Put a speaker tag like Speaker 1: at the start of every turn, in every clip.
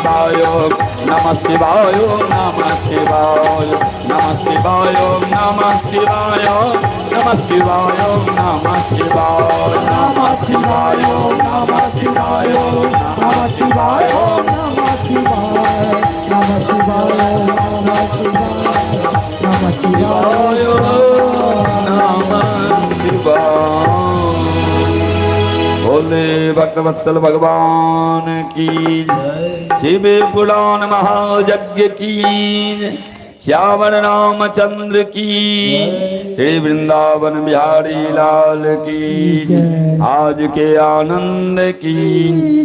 Speaker 1: शिवाय नमः शिवाय नमः शिवाय नमः शिवाय नमः शिवाय नमः शिवाय नमः शिवाय
Speaker 2: नमः शिवाय नमः शिवाय नमः शिवाय नमः शिवाय नमः शिवाय नमः शिवाय नमः शिवाय
Speaker 1: नमः शिवाय। बोले भक्तवत्सल भगवान की, शिव पुराण महायज्ञ की, श्यावण रामचंद्र की, श्री वृंदावन बिहारी लाल की, आज के आनंद की,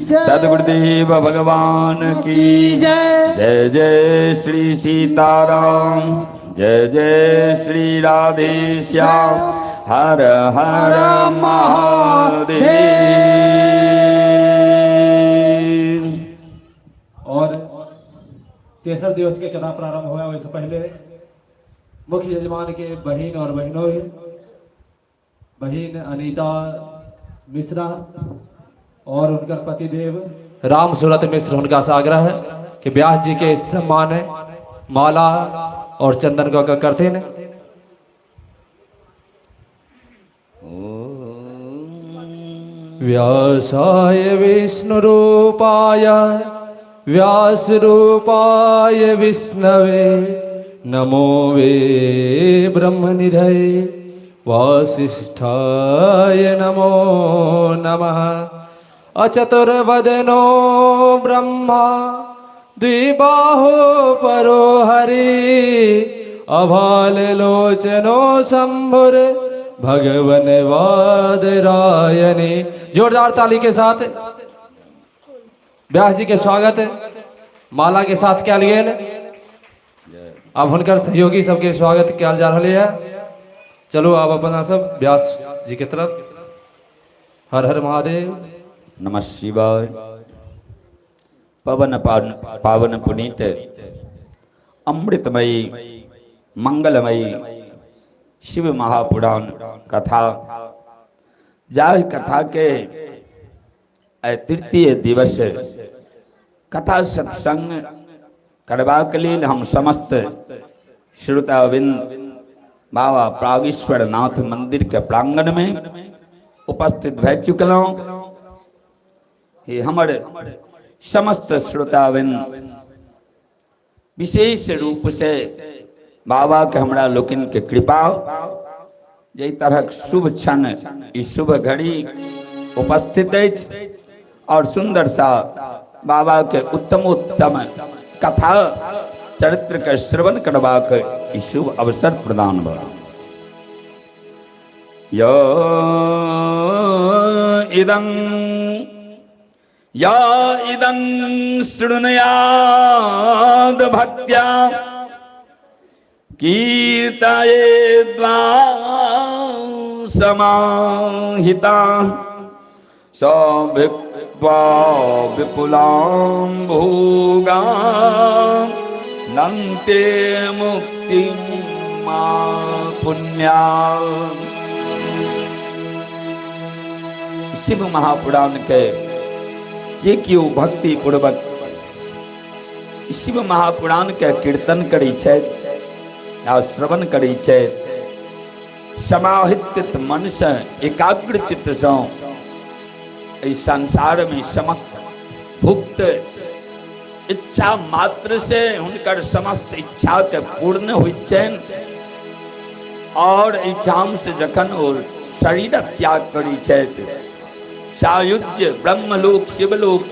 Speaker 1: सदगुरुदेव भगवान की
Speaker 2: जय।
Speaker 1: जय जय श्री सीताराम, जय जय श्री राधे श्याम, हर हर महादेव।
Speaker 3: और तेसर दिवस के कथा प्रारंभ हुआ, वैसे पहले मुख्य यजमान के बहन और बहनों, बहन अनीता मिश्रा और उनका पतिदेव राम सूरत मिश्र, उनका से आग्रह है कि व्यास जी के सम्मान माला और चंदन का करते हैं। व्यासाय विष्णु रूपाय व्यास रूपाय विष्णवे नमो वे ब्रह्मनिधये वासिष्ठाय नमो नमः। अचतुर्वदनो ब्रह्मा द्विबाहो परो हरि अभाल लोचनो शंभुर भगवन वादरायणे। जोरदार ताली के साथ व्यास जी के स्वागत माला के साथ कयल गेल। अब हुनकर सहयोगी सबके स्वागत कयल जा रहा है। चलो अब अपना सब व्यास जी के तरफ। हर हर महादेव।
Speaker 1: नमः शिवाय। पवन पावन पुनीत अमृतमयी मंगलमयी शिव महापुराण कथा, जाहि कथा के तृतीय दिवस कथा सत्संग करबाक लेल हम समस्त श्रोतावृंद बाबा प्रागेश्वर नाथ मंदिर के प्रांगण में उपस्थित भय चुकलहुँ। हे हमर समस्त श्रोतावृंद, विशेष रूप से बाबा के हमरा लोकनि के कृपा जाहि तरहक शुभ क्षण ई शुभ घड़ी उपस्थित अछि और सुंदर सा बाबा के उत्तमोत्तम कथा चरित्र के श्रवण करबाक ई शुभ अवसर प्रदान भऽ यो इदं या इदं शृणुयाद भक्त्या कीर्तयेद्वा समाहिता सभिक्त्वा विपुलां भोगां नन्ते मुक्तिं मा पुण्या। शिव महापुराण के जे केओ भक्ति पूर्वक शिव महापुराण के कीर्तन करै छथि आ श्रवण करै छथि, समाहित चित्त मन से एकाग्र चित्त से एहि संसार में समस्त भुक्त इच्छा मात्र से हुनकर समस्त इच्छा के पूर्ण होइत छनि और एहिठाम से जखन ओ शरीर त्याग करै छथि, सायुज्य ब्रह्मलोक शिवलोक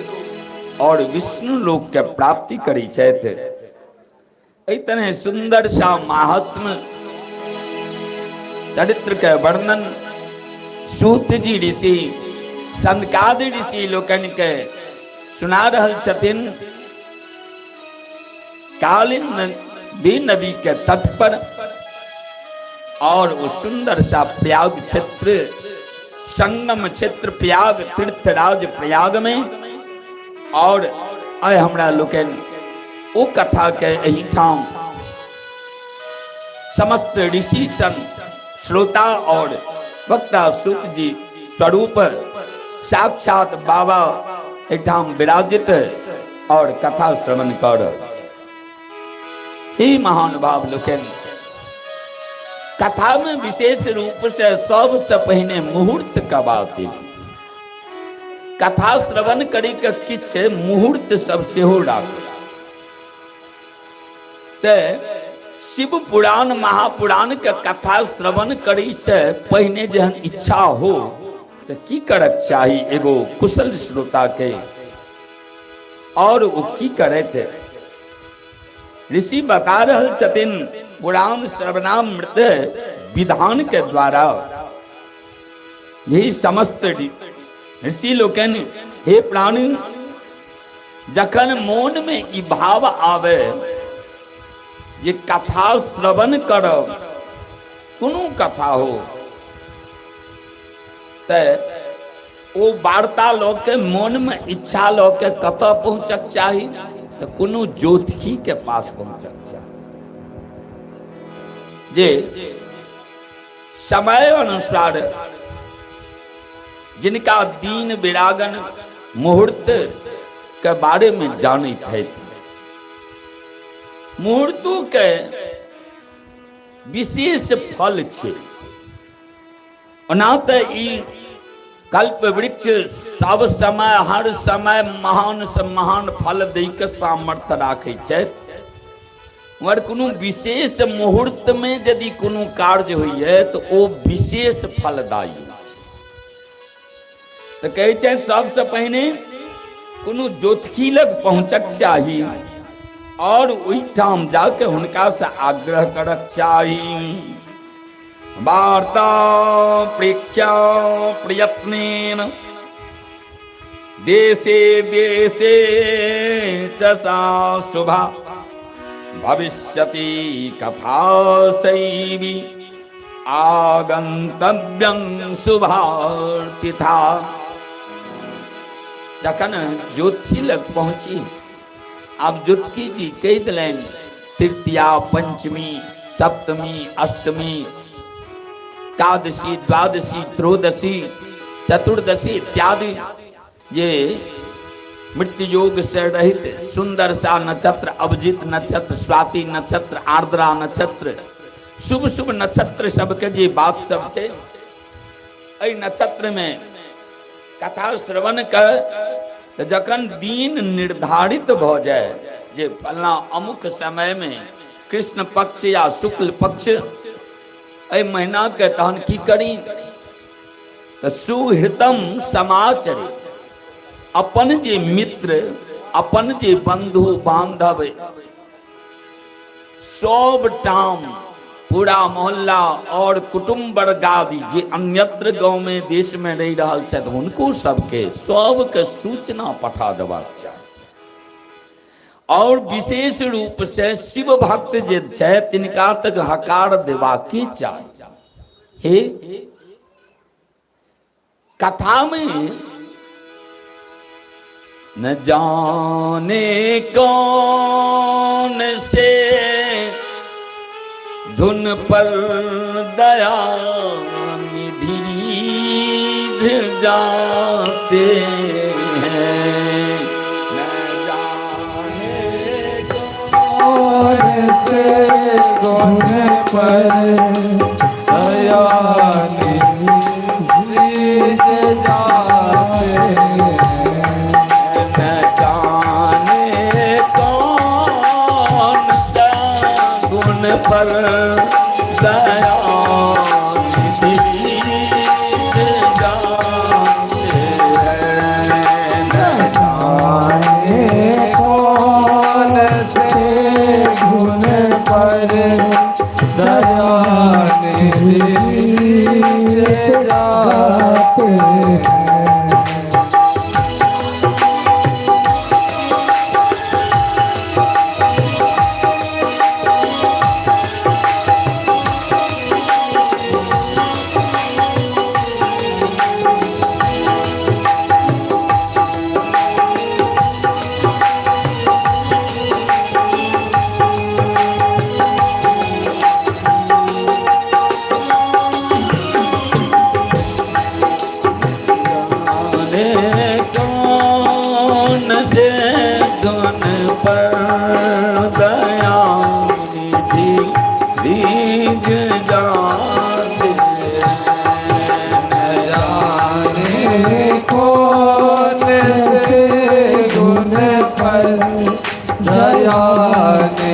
Speaker 1: और विष्णु लोक के प्राप्ति करै छथि। एहि तरह सुंदर सा महात्म चरित्र के वर्णन सूत जी ऋषि सनकादि ऋषि लोकनि के सुना रहल छथिन। कालीन नदी नदी के तट पर और वो सुंदर सा प्रयाग क्षेत्र संगम क्षेत्र प्रयाग तीर्थराज प्रयाग में और आइ हमरा लोकनि ओ कथा के एहिठाम समस्त ऋषि सन श्रोता और वक्ता सूत जी स्वरूप साक्षात बाबा एहिठाम विराजित आओर कथा श्रवण कऽ रहल छी। हे महानुभाव लोकनि, कथा में विशेष रूप से सबसे पहिने मुहूर्त के बात एलै। कथा श्रवण करी के किछु मुहूर्त सब सेहो राखू। ते शिव पुराण महापुराण के कथा श्रवण करी से पहिने जहन इच्छा हो तो की करक चाही एगो कुशल श्रोता के, और वो की करत है। ऋषि बता रहल छथिन पुराण श्रवणामृत विधान के द्वारा यही समस्त ऋषि लोकनि, हे प्राणी, जखन मोन में ई भाव आवे जे कथा श्रवण करब, कोनो कथा हो, ते ओ वार्ता लऽ के मोन में इच्छा लऽ के कतऽ पहुँचक चाही, तऽ कोनो ज्योतिषी के पास पहुँचक चाही जे समय अनुसार जिनका दीन विरागन मुहूर्त के बारे में जानैत हैत, मुहूर्तो के विशेष फल छै। ओना तऽ ई कल्प वृक्ष सब समय हर समय महान से महान फल दै के सामर्थ्य राखै छथि, मगर कोनो विशेष मुहूर्त में यदि कोनो कार्य होइए तऽ ओ विशेष फलदायी होइ छै। तऽ कहै छथि सबसँ पहिने कोनो ज्योतिषी लग पहुँचक चाही और ओहिठाम जाके हुनका से आग्रह करक चाही। वार्ता पृच्छा प्रयत्नेन देशे देशे च सा शुभा भविष्यति कथा शैवी आगंतव्यं शुभार्थिता। जखन ज्योतिषी लग पहुंची, आब ज्योतिषी जी कहि देलनि तृतीया पंचमी सप्तमी अष्टमी एकादशी द्वादशी त्रयोदशी चतुर्दशी इत्यादि ये मृत्यु योग से रहित सुंदर सा नक्षत्र, अभिजित नक्षत्र, स्वाति नक्षत्र, आर्द्रा नक्षत्र, शुभ शुभ नक्षत्र सबके जे बात सब छै, एहि नक्षत्र में कथा श्रवण कर तऽ जखन दिन निर्धारित भऽ जाय जे फलना अमुक समय में कृष्ण पक्ष या शुक्ल पक्ष एहि महीना के, तहन की करी तऽ सुहृतम समाचरे, अपन जे मित्र अपन जे बंधु बांधव सब ठाम पूरा मोहल्ला और कुटुम्ब वर्ग आदि जे अन्यत्र गांव में देश में रहि रहल छथि हुनको सबके सबके सूचना पठा देबाक चाही। और विशेष रूप से शिव भक्त जे छथि तिनका तक हकार देबाक चाही। हे कथा में न जाने कौन से धुन पर दया निधि जाते हैं, न जाने
Speaker 2: कौन से धुन पर दया निधि जाते हैं,
Speaker 1: न जाने कौन सा गुण पर दया निधि जाते हैं, न
Speaker 2: जाने कौन से गुण पर दया निधि जाते हैं।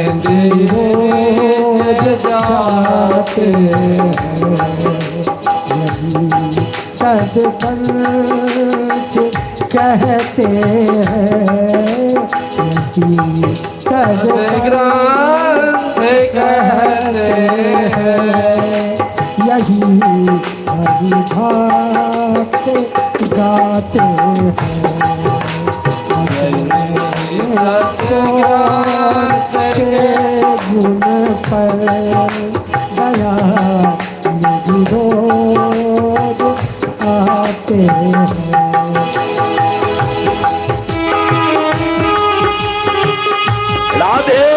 Speaker 2: निधि रोज जाते हैं।
Speaker 4: यही सदपंथ कहते हैं, यही सदग्रंथ
Speaker 2: ग्रंथ कहते हैं,
Speaker 4: यही हरि भक्त गाते हैं।
Speaker 2: सतग्रंथ
Speaker 4: के गुण पर दया निधि रोज आते हैं।
Speaker 1: राधे।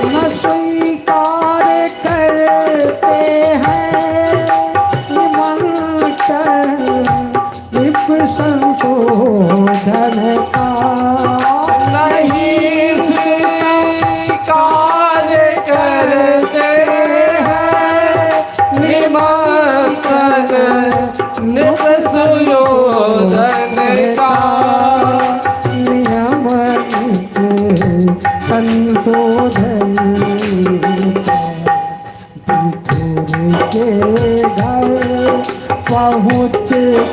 Speaker 4: न स्वीकार करते हैं निमंत्रण नृप संशोधन का,
Speaker 2: नहीं स्वीकार करते हैं निमंत्रण नृप सुयोधन का,
Speaker 4: नियम संशोधन का। विदुर के घर पहुँच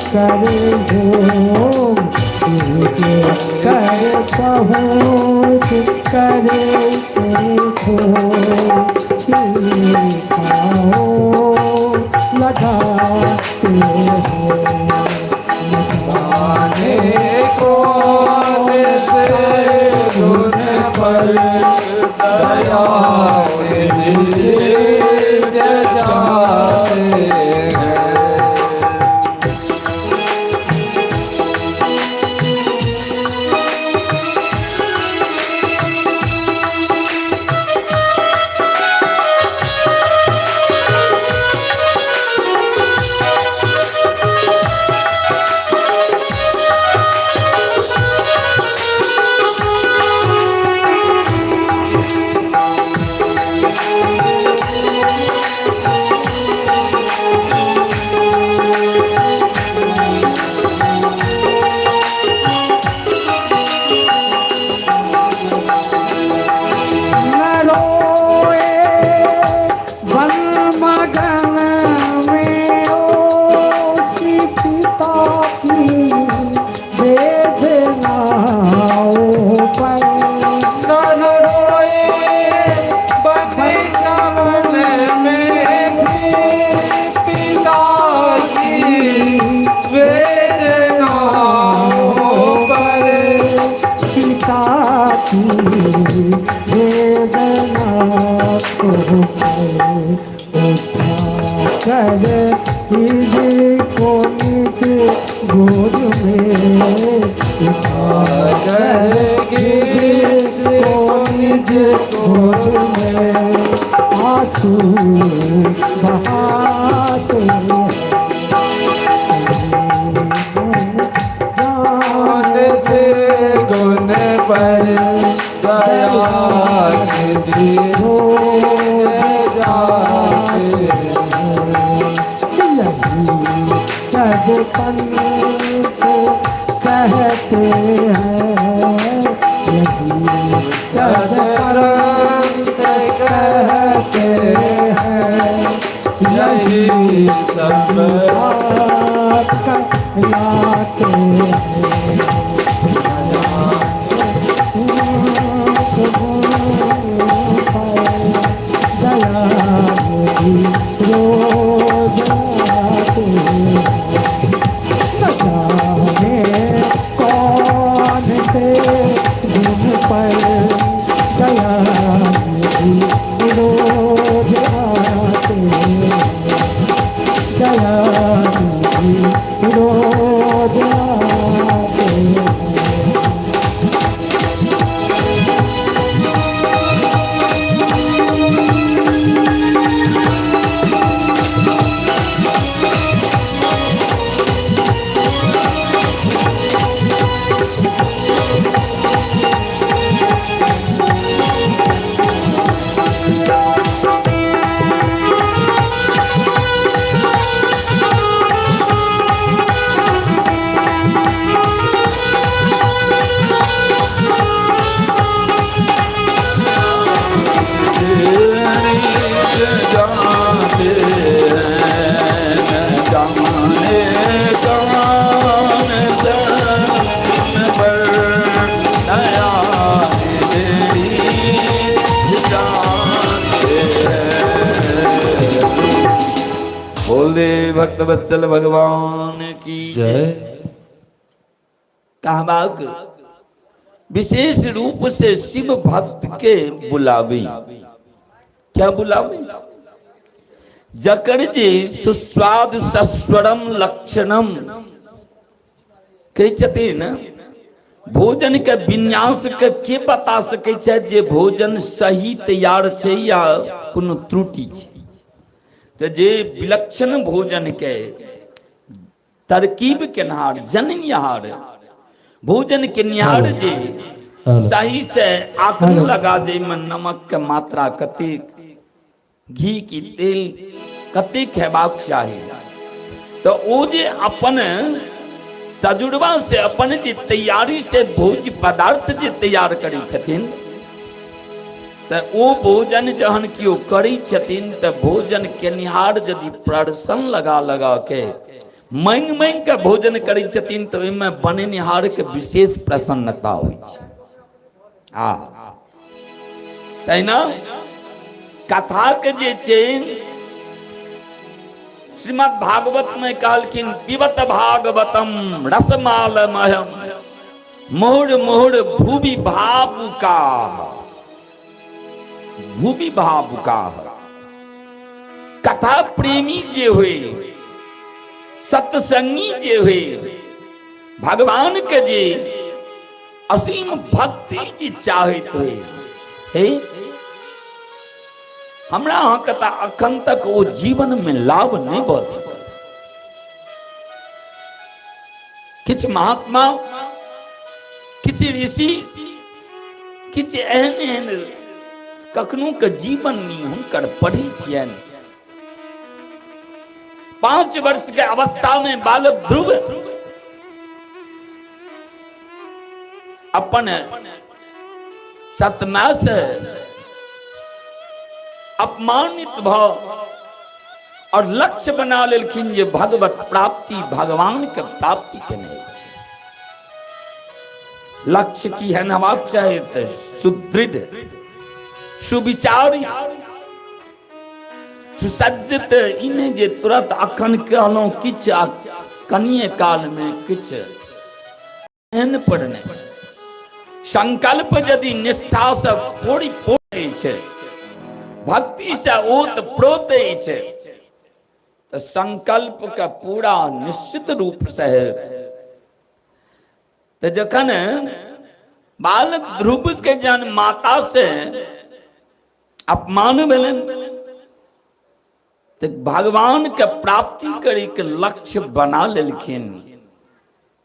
Speaker 4: कर भोग कर पहुँच कर देखो खाओ लगाते हैं।
Speaker 2: जाने कौन से गुण पर दया निधि जाते हैं।
Speaker 4: न रोए वन मगन में ओसी पिता की वेदनाओं पर,
Speaker 2: नन रोए बने चमन में श्री पिता की वेदनाओं पर,
Speaker 4: पिता की वेदनाओं पर उठा कर को निज गोद में, उठा कर को निज गोद में आंसू बहाते हैं।
Speaker 2: कौन से गुण पर दया निधि रोज जाते हैं।
Speaker 4: यही सदपंथ कहते हैं, यही
Speaker 2: सदग्रंथ कहते हैं, यही सब
Speaker 4: लाते हैं। दया रोज आते हैं। न जाने कौन से गुण पर दया रोज आते हैं। दया रोज आते हैं।
Speaker 1: भक्त वत्सल भगवान की
Speaker 3: जय।
Speaker 1: कहबाक विशेष रूप से शिव भक्त के बुलावी। क्या बुलावी? जकर जे सुस्वाद सस्वरम लक्षणम कहै छथिन, भोजन के विन्यास के बता सकै छै जे भोजन सही तैयार छै या कोनो त्रुटि छै? तऽ जे विलक्षण भोजन के तरकीब केनहार, जननिहार, भोजन केनिहार जे सही से आकलन लगा जाहिमे नमक के मात्रा कतेक, घी की तेल कतेक हेबाक चाही, तऽ ओ जे अपन तजुर्बा से, अपन जे तैयारी से भोज्य पदार्थ जे तैयार करै छथिन, तऽ ओ भोजन जहन केओ करै छथिन तऽ भोजन केनिहार यदि प्रदर्शन लगा लगा के मांगि मांगि के भोजन करै छथिन तऽ ओहिमे बनेनिहार के विशेष प्रसन्नता होइ छै। आ तहिना कथा के जे छै, श्रीमद् भागवत में कहलखिन, पिबत भागवतम रसमालमयम मोर मोर भूमि भावुका, भूमि भावुका। कथा प्रेमी जे हुए, सत्संगी जे हुए, भगवान के जे असीम भक्ति जे चाहैत हुए, हे हमरा अहाँके तऽ अखन तक ओ जीवन में लाभ नहीं भऽ सकल। किछु महात्मा, किछु ऋषि, किछु एहन एहन कखनो के जीवन में हुनकर पढ़ै छियनि। 5 वर्ष के अवस्था में बालक ध्रुव अपन सतमा से अपमानित भ और लक्ष्य बना लेलखिन जे भगवत प्राप्ति, भगवान के प्राप्ति केने छै। लक्ष्य की है हेबाक चाही? तऽ सुदृढ़, सुविचारी, सुसज्जित। ई नहि जे तुरंत अखन कहलहुँ किछु आ कनिये काल में किछु, एहन पर नहि। संकल्प यदि निष्ठा से पूरी पूरी छै, भक्ति से ओत प्रोत छै, तऽ संकल्प के पूरा निश्चित रूप से है। तऽ जखन बालक ध्रुव के जन माता से अपमान भेलनि तऽ भगवान के प्राप्ति करे के लक्ष्य बना लेलखिन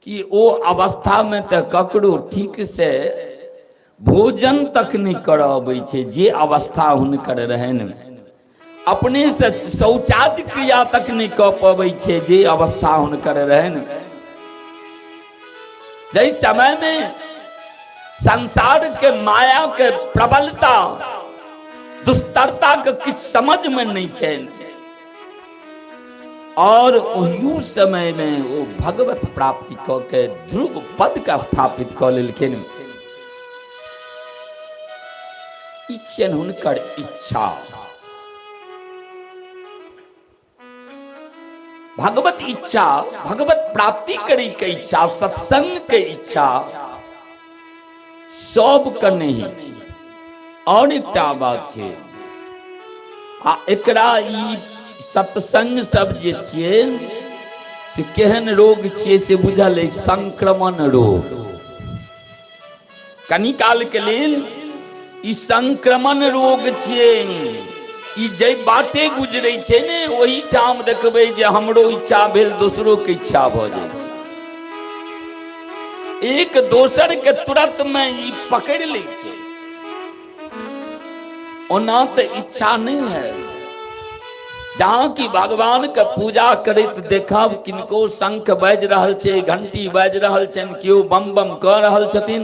Speaker 1: कि ओ अवस्था में तऽ ककरो ठीक से भोजन तक नहि करऽ अबै छै, जे अवस्था हुनकर रहनि, अपने से शौचादि क्रिया तक नहि कऽ पबै छै, जे अवस्था हुनकर रहनि। जाहि समय में संसार के माया के प्रबलता, दुस्तरता के किछु समझ में नहीं छै, और ओहियो समय में ओ भगवत प्राप्ति कऽ के ध्रुव पद के स्थापित कऽ लेलखिन। ई छियनि हुनकर इच्छा, भगवत इच्छा, भगवत प्राप्ति करे के इच्छा, सत्संग के इच्छा सबके नहीं छै। और एकटा बात छै, आ एकरा ई सत्संग सब जे छियै से केहन रोग छियै से बुझल अछि? संक्रमण रोग। कनी काल के लेल ई संक्रमण रोग छियै। ई जै बाटे गुजरै छै ने, ओही ठाम देखबै जे हमरो इच्छा भेल, दोसरो के इच्छा भऽ जाइ छै। एक दोसर के तुरंत में ई पकड़ लै छै। ओना तऽ इच्छा नहीं है। जहाँ की भगवान के पूजा करैत देखब, किनको शंख बाजि रहल छै, घंटी बाजि रहल छनि, केओ बम बम कऽ रहल छथिन,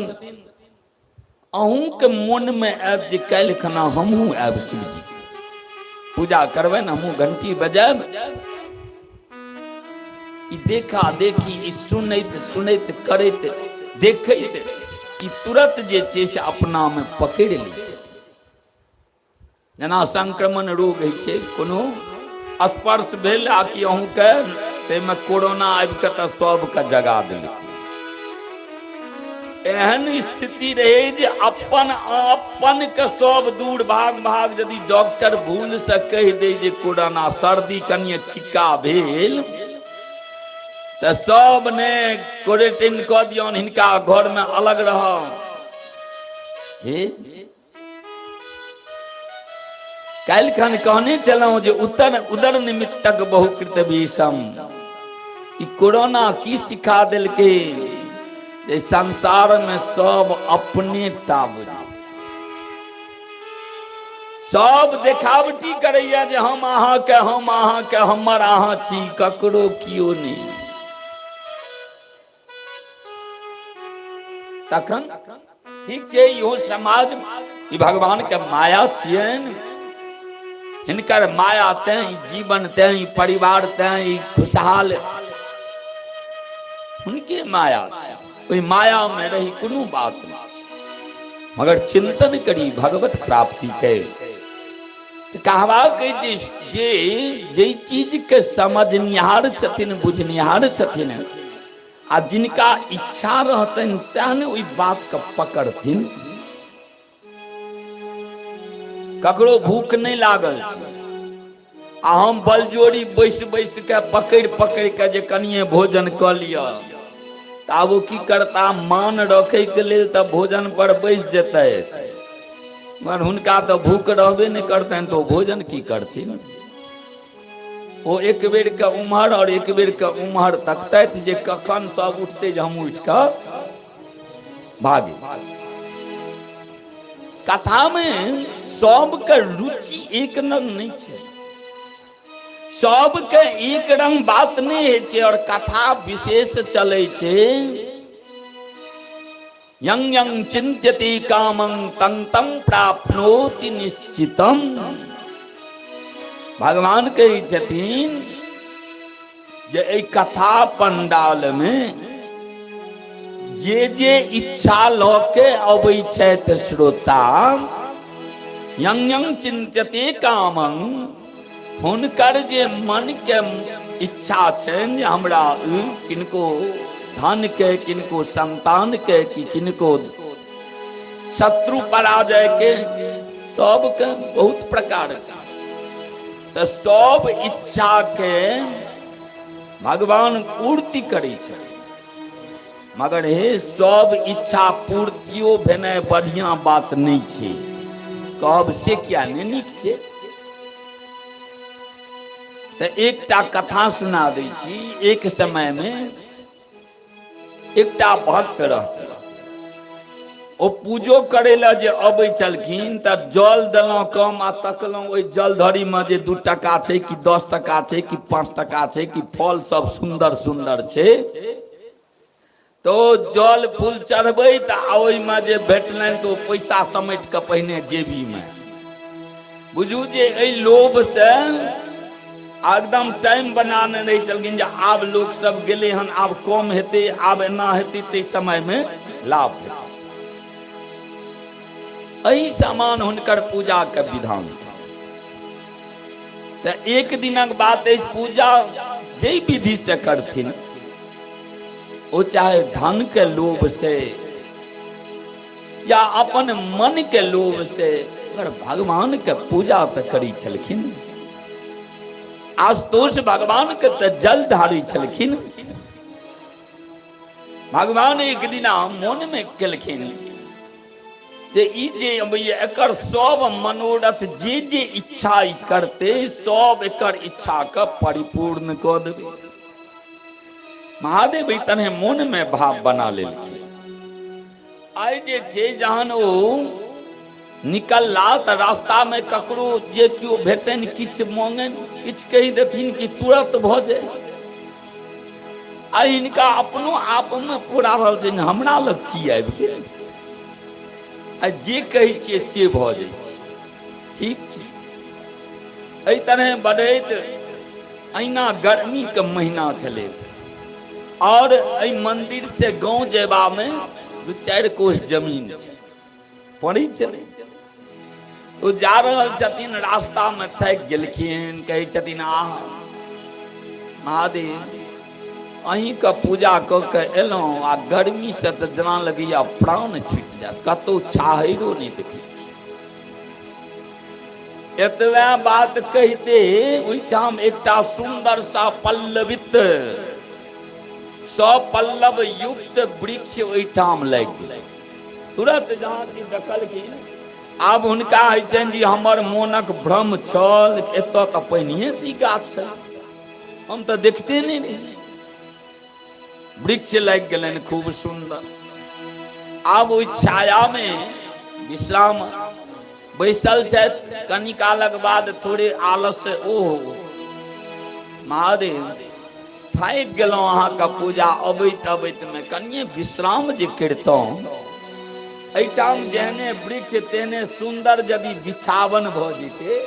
Speaker 1: अहूँके मोनमे आयब जे काल्हि खना हमहूँ आयब, शिवजी पूजा करबनि, हमहूँ घंटी बजायब। ई देखा देखी, ई सुनैत सुनैत, करैत देखैत, ई तुरंत जे छै से अपनामे पकड़ि लै छथिन। जेना संक्रमण रोग होइ छै कोनो स्पर्श भेल आ कि अहूँके ताहिमे कोरोना आबि कऽ तऽ सबके जगा देलकै। एहन स्थिति रहे जे अपन अपन के सब दूर भाग भाग। यदि डॉक्टर भूल से कहि दे जे कोरोना सर्दी कनिए छिक्का भेल तऽ सब ने क्वारेंटाइन कऽ दियौन, हिनका घर में अलग रह। हे काल्हि खन कहने छलहुँ जे उत्तर उदर निमित्तक बहुकृत विषम। ई कोरोना की सिखा देलकै जे संसार में सब अपने टा बुझै छै, सब देखावटी करैया जे हम अहाँके, हम अहाँके, हमर अहाँ छी, ककरो कियो नहि। तखन ठीक छै, इहो समाज ई भगवान के माया छियनि, हिनकर माया तें ई जीवन, तें ई परिवार, तें ई खुशहाल हुनके माया छै। ओहि माया में रही कोनो बात नहि, मगर चिंतन करी भगवत प्राप्ति के। कहबाक जे जे जाहि चीज के समझनिहार छथिन, बुझनिहार छथिन आ जिनका इच्छा रहतनि, सएह ने ओहि बात के पकड़थिन। ककरो भूख नहि लागल छै आ हम बलजोरी बैस बैस के पकड़ि पकड़ि के जे कनिए भोजन कऽ लिअ, तऽ आब ओ की करता? मान रखैके लेल तऽ भोजन पर बैस जेतै, मगर हुनका तऽ भूख रहबे नहि करतनि, तऽ ओ भोजन की करथिन? ओ एक बेर के उम्हर और एक बेर के उम्हर तकतथि जे कखन सब उठते जे हम उठि कऽ भागी। कथा में सबके रुचि एक रंग नहीं छै, सबके एक रंग बात नहीं होइ छै और कथा विशेष चलै छै। यं यं चिन्त्यति कामं तं तं प्राप्नोति निश्चितम। भगवान कहै छथिन जे एहि कथा पंडाल में जे जे इच्छा लऽ के अबै छथि श्रोता, यं यं चिन्त्यते कामं, हुनकर जे मन के इच्छा छनि जे हमरा किनको धन के, किनको संतान के, कि किनको शत्रु पराजय के, सबके बहुत प्रकार के, तऽ सब इच्छा के भगवान पूर्ति करै छथिन। मगर हे, सब इच्छा पूर्तियो भेनाइ बढ़िया बात नहि छै। कहब से किया नहि नीक छै? तऽ एकटा कथा सुना दै छी। एक समय मे एकटा भक्त रहथिन। ओ पूजो करै लए जे अबै छलखिन तऽ जल देलहुँ कम आ तकलहुँ ओहि जलधरीमे जे 2 टका छै कि 10 टका छै कि 5 टका छै कि फल सब सुन्दर सुन्दर छै, तऽ ओ जल फूल चढ़बैत आ ओहिमे जे भेटलनि तऽ ओ पैसा समेट कऽ पहिने जेबीमे। बुझू जे एहि लोभसँ एकदम टाइम बनाने रहै छलखिन जे आब लोक सब गेलै हन, आब कम हेतै, आब एना हेतै, ताहि समयमे लाभ भेटत। एहि समान हुनकर पूजाके विधान छै। तऽ एक दिनक बात अछि, पूजा जाहि विधि से करथिन, ओ चाहे धन के लोभ से या अपन मन के लोभ से, अगर भगवान के पूजा तऽ करै छलखिन, आशुतोष भगवान के तऽ जल ढारै छलखिन। भगवान एक दिना मन में केलखिन जे ई जे अबैया एकर सब मनोरथ, जे जे इच्छा ई करते, सब एकर इच्छा के परिपूर्ण कऽ देबै। महादेव एहि तरहे मन में भाव बना लेलखिन। आइ जे छै, जहन ओ निकलला तऽ रास्ता में ककरो जे केओ भेटनि, किछु मांगनि, किछु कहि देथिन कि तुरंत भऽ जाय। आ हिनका अपनो आप में पूरा रहल छै, हमरा लग की आबि गेल आ जे कहै छियै से भऽ जाइ छै। ठीक छै, एहि तरहे बढ़ैत अहिना गर्मीके महीना छलै और एहि मंदिर से गाँव जेबामे 2-4 कोस जमीन छै, पड़ै छलै। ओ जा रहल छथिन, रास्तामे थाकि गेलखिन। कहै छथिन, आह महादेव, अहीँके पूजा कऽ के एलहुँ आ गर्मीसँ तऽ जेना लगैया प्राण छुटि जायत, कतहु छाहैरो नहि देखै छी। एतबे बात कहिते ओहिठाम एकटा सुन्दर सा पल्लवित सपल्लव युक्त वृक्ष ओहिठाम लागि गेलै। तुरंत जहाँ कि देखलखिन, आब हुनका होइ छनि जे हमर मोनक भ्रम छल, एतऽ तऽ पहिनहिए से ई गाछ छल, हम तऽ देखते नहि रही। वृक्ष लागि गेलनि खूब सुन्दर। आब ओहि छायामे विश्राम बैसल छथि। कनि कालक बाद थोड़े आलस, ओहो महादेव, थाकि गेलहुँ अहाँके पूजा अबैत अबैत में, कनिए विश्राम जे करितहुँ। एहिठाम जेहने वृक्ष तेहने सुन्दर यदि बिछावन भऽ जेतै।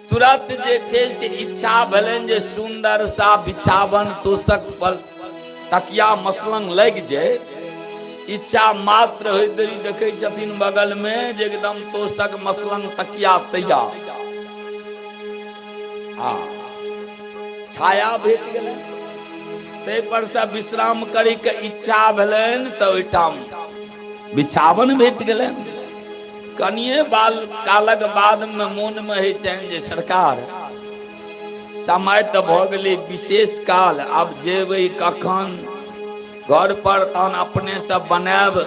Speaker 1: तुरंत जे छै से इच्छा भेलनि जे सुन्दर सा बिछावन, तोषक पर तकिया मसलंग लागि जाय। इच्छा मात्र होइत देरी देखै छथिन बगल में जे एकदम तोषक मसलंग तकिया तैयार आ छाया भेट गेलनि। ताहि पर से विश्राम करै के इच्छा भेलनि तऽ ओहिठाम बिछावन भेट गेलनि। कनिए बाल कालक बादमे मोनमे होइ छनि जे सरकार, समय तऽ भऽ गेलै विशेष काल, आब जेबै कखन घर पर, तहन अपने से बनायब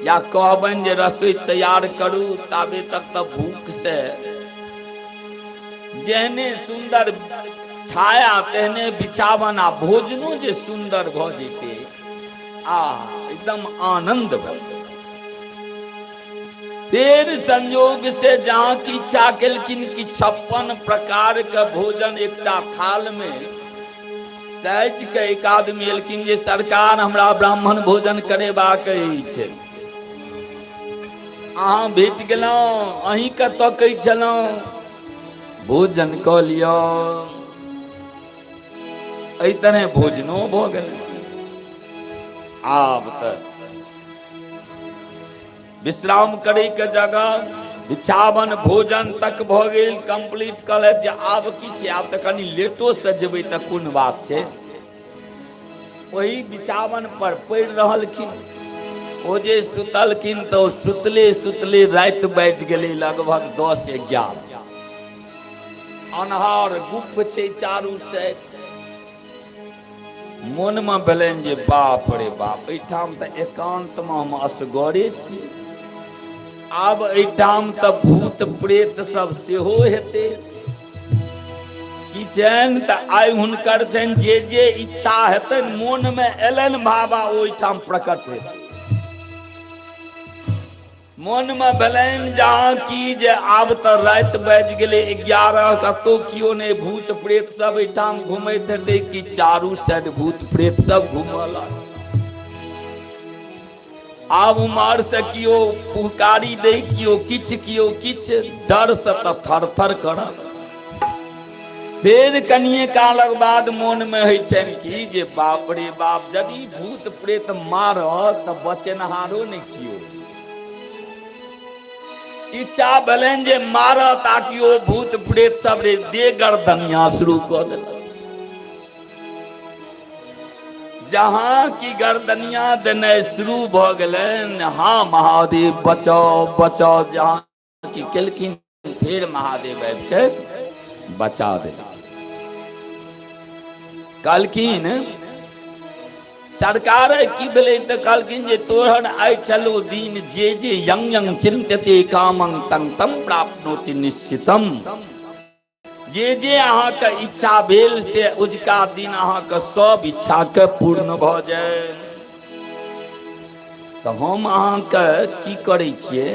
Speaker 1: या कहबनि जे रसोई तैयार करू, ताबे तक तऽ भूख से। जेहने सुन्दर छाया तेहने बिछावन आ भोजनो जे सुन्दर भऽ जेतै, आ एकदम आनंद भऽ। फेर संयोग से जहाँ की इच्छा केलखिन कि 56 प्रकार के भोजन एकटा थाल में साजि के एक आदमी एलखिन जे सरकार, हमरा ब्राह्मण भोजन करेबाक अछि, अहाँ भेट गेलहुँ, अहीँके तकै छलहुँ, भोजन कऽ लिअ। एहि तरहे भोजनो भऽ गेलै। आब तऽ विश्राम करे के जगह, बिछावन, भोजन तक भऽ गेल कंप्लीट। कहलथि जे आब की छै, आब तऽ कनि लेटो से जेबै तऽ कोन बात छै। ओहि बिछावन पर पड़ि रहलखिन। ओ जे सुतलखिन तऽ ओ सुतले सुतले राति बाजि गेलै लगभग 10-11। अन्हार गुप्त छै चारू साइड। मोनमे भेलनि जे बाप रे बाप, एहिठाम तऽ एकान्तमे हम असगरे छी, आब एहिठाम तऽ भूत प्रेत सब सेहो हेतै। की छनि तऽ आइ हुनकर छनि जे जे इच्छा हेतनि, मोनमे एलनि भावा, ओहिठाम प्रकट हेतै। मोनमे भेलनि जहाँ की जे आब तऽ राति बाजि गेलै 11, कतहु केओ नहि, भूत प्रेत सब एहिठाम घुमैत हेतै कि चारू साइड भूत प्रेत सब घूमऽ लागल। आब उमहर से केओ पुहकारी दै, केओ किछु, केओ किछु, डर से तऽ थर थर करत। फेर कनिए कालक बाद मोनमे होइ छनि कि जे बाप रे बाप, यदि भूत प्रेत मारत तऽ बचेनहारो नहि केओ। इच्छा भेलनि जे मारत ताकि ओ भूत प्रेत सब रे दे गर्दनिया शुरू कऽ देलक। जहाँ की गर्दनिया देनाइ शुरू भऽ गेलनि, हाँ महादेव बचाओ बचाओ, जहाँ की केलखिन, फेर महादेव आबि के बचा देलखिन। कहलखिन, सरकार, की भेलै? तऽ कहलखिन जे तोहर आइ छलो दिन, जे जे यंग यंग चिंतते कामं तंग तम प्राप्नोति निश्चितम। जे जे अहाँके इच्छा भेल से उजका दिन अहाँके सब इच्छाके पूर्ण भऽ जाय। तऽ हम अहाँके की करै छियै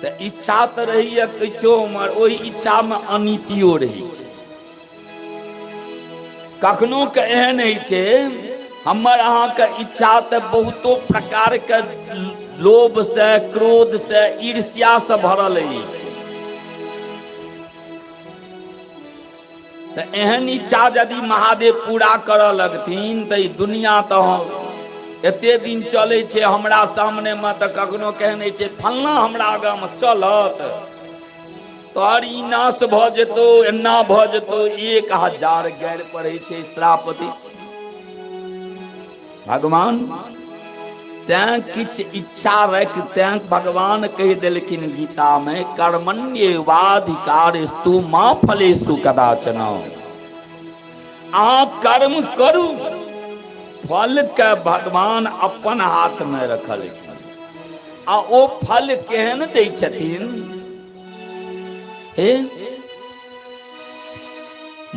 Speaker 1: तऽ इच्छा तऽ रहैए किछो हमर, ओहि इच्छामे अनीतियो रहै छै। कखनो के एहन होइ छै, हमर अहाँके इच्छा तऽ बहुतो प्रकारके लोभसँ, क्रोधसँ, ईर्ष्यासँ भरल अछि। तऽ एहन इच्छा यदि महादेव पूरा करऽ लगथिन तऽ ई दुनिया तऽ एते दिन चलै छै हमरा सामनेमे तऽ कखनो कहने छै फल्लाँ हमरा आगाँमे चलत, तोहर ई नाश भऽ जेतौ, एना भऽ जेतौ। 1000 गारि पढ़ै छै, श्राप दै छै भगवान। तैं किछु इच्छा राखि, तैं भगवान कहि देलखिन गीतामे, कर्मण्येवाधिकारस्तु मा फलेषु कदाचन। अहाँ कर्म करू, फल के भगवान अपन हाथ में रखलखिन। आ ओ फल केहन दै छथिन? हे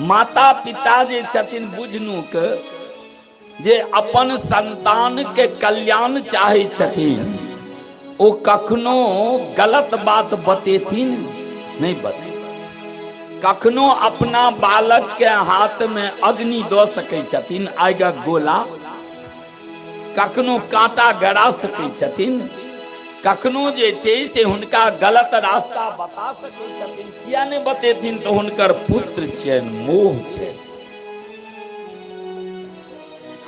Speaker 1: माता पिता जे छथिन बुझनुक, जे अपन संतान के कल्याण चाहै छथिन, ओ कखनो गलत बात बतेथिन नहि? बते कखनो अपना बालक के हाथ में अग्नि दऽ सकै छथिन, आगिक गोला? कखनो कांटा गड़ा सकै छथिन? कखनो जे छै से हुनका गलत रास्ता बता सकै छथिन? किया नहि बतेथिन? तऽ हुनकर पुत्र छियनि, मोह छै।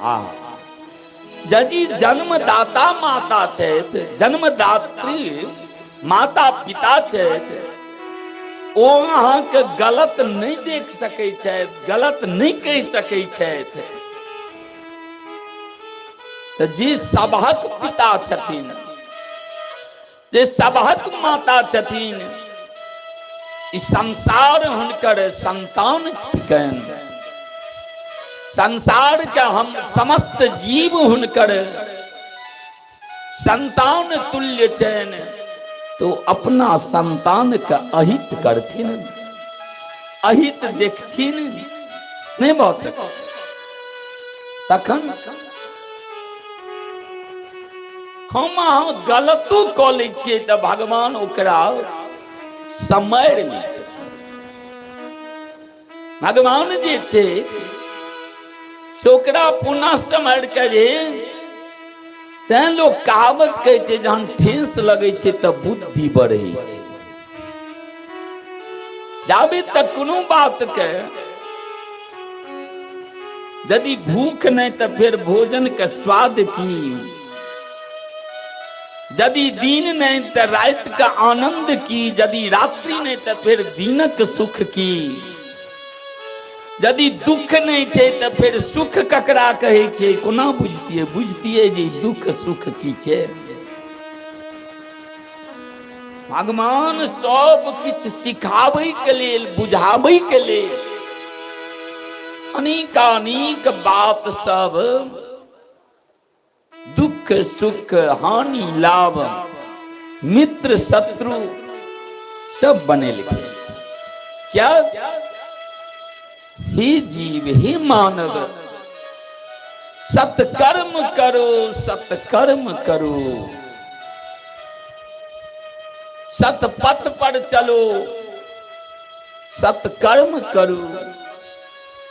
Speaker 1: हँ, यदि जन्मदाता माता छथि, जन्मदात्री माता पिता छथि, ओ अहाँके गलत नहि देख सकै छथि, गलत नहि कहि सकै छथि। तऽ जे सभक पिता छथिन, जे सभक माता छथिन, ई संसार हुनकर संतान थिकनि। संसार के हम समस्त जीव हुनकर संतान तुल्य छनि, तो अपना संतान के अहित करथिन, अहित देखथिन? नहि भऽ सकै। तखन हम अहाँ गलतो कऽ लै छियै तऽ भगवान ओकरा सम्हारि लै छथिन। भगवान जे छै से ओकरा पुनः सम्हारि कऽ जे, तैं लोक कहावत कहै छै, जहन ठेस लगै छै तऽ बुद्धि बढ़ै छै। जाबे तक कोनो बातके यदि भूख नहि तऽ फेर भोजन के स्वाद की? यदि दिन नहि तऽ राति के आनंद की? यदि रात्रि नहि तऽ फेर दिनक सुख की? यदि दुख नहि छै तऽ फेर सुख ककरा कहै छै? कोना बुझतियै बुझतियै जे दुख सुख की छै? भगवान सब किछु सिखाबै के लेल, बुझाबै के लेल अनेकानेक बात सब, दुख सुख, हानि लाभ, मित्र शत्रु सब बनेलखिन। क्या हे जीव, हे मानव, सत्कर्म करो, सत्कर्म करो, सतपथ पर चलो, सत्कर्म करू।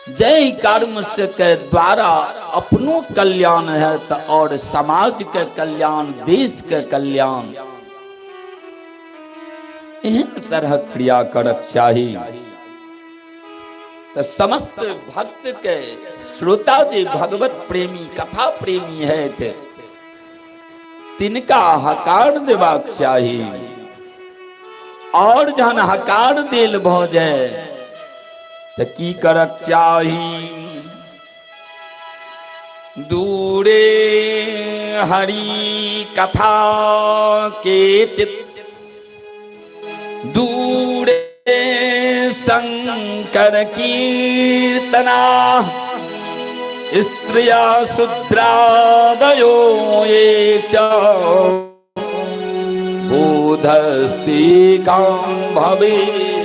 Speaker 1: जय कर्म से के द्वारा अपनो कल्याण है तो और समाज के कल्याण, देश के कल्याण। एहन तरह क्रिया करक चाही। तऽ समस्त भक्त के श्रोता जे भगवत प्रेमी, कथा प्रेमी है, तिनका हकार देबाक चाही। और जहन हकार देल भऽ जाय तऽ की करक चाही? दूरे हरि कथा के चित, दूरे शंकर कीर्तना, स्त्रिया शूद्रादयो ये च बोधस्ति काम भवेद्यतः।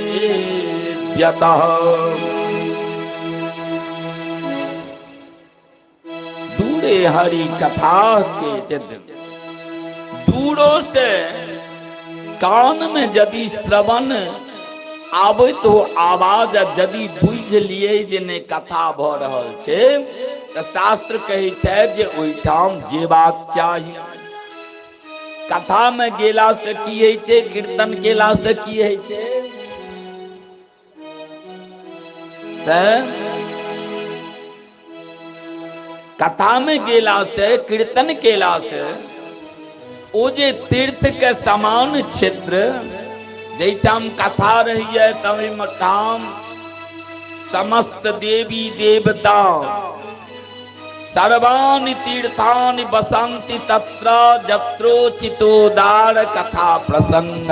Speaker 1: दूरे हरि कथा के चित, दूरो से कान में यदि श्रवण आबैत हो आवाज, आ यदि बुझि लिए जे नहि कथा भऽ रहल छै, तऽ शास्त्र कहै छै जे ओहिठाम जेबाक चाही। कथामे गेलासँ की होइ छै? कीर्तन केलासँ की होइ छै? तऽ कथामे गेलासँ, कीर्तन केलासँ ओ जे तीर्थ के समान क्षेत्र जाहिठाम कथा रहैए, तहिमे ठाम समस्त देवी देवता, सर्वाणि तीर्थानि बसन्ति तत्र जत्रोचितोदार कथा प्रसंग।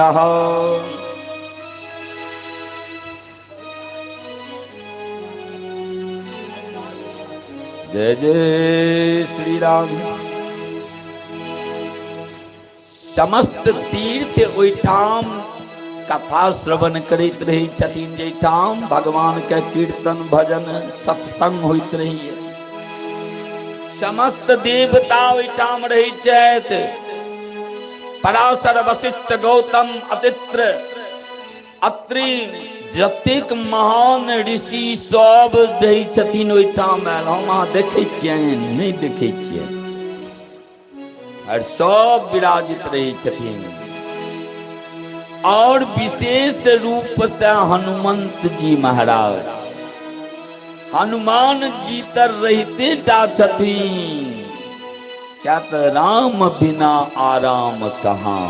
Speaker 1: जय जय श्री राम। समस्त तीर्थ ओहिठाम कथा श्रवण करैत रहै छथिन, जाहिठाम भगवान के कीर्तन भजन सत्संग होइत रहैए। समस्त देवता ओहिठाम रहै छथि। पराशर, वशिष्ठ, गौतम, अतित्र, अत्रि, जतेक महान ऋषि सब रहै छथिन ओहिठाम आयल। हम अहाँ देखै छियनि? नहि देखै छियै। और सब विराजित रहै छथिन, और विशेष रूप से हनुमंत जी महाराज। हनुमान जी तऽ रहिते टा छथिन, क्या तऽ राम बिना आराम कहाँ।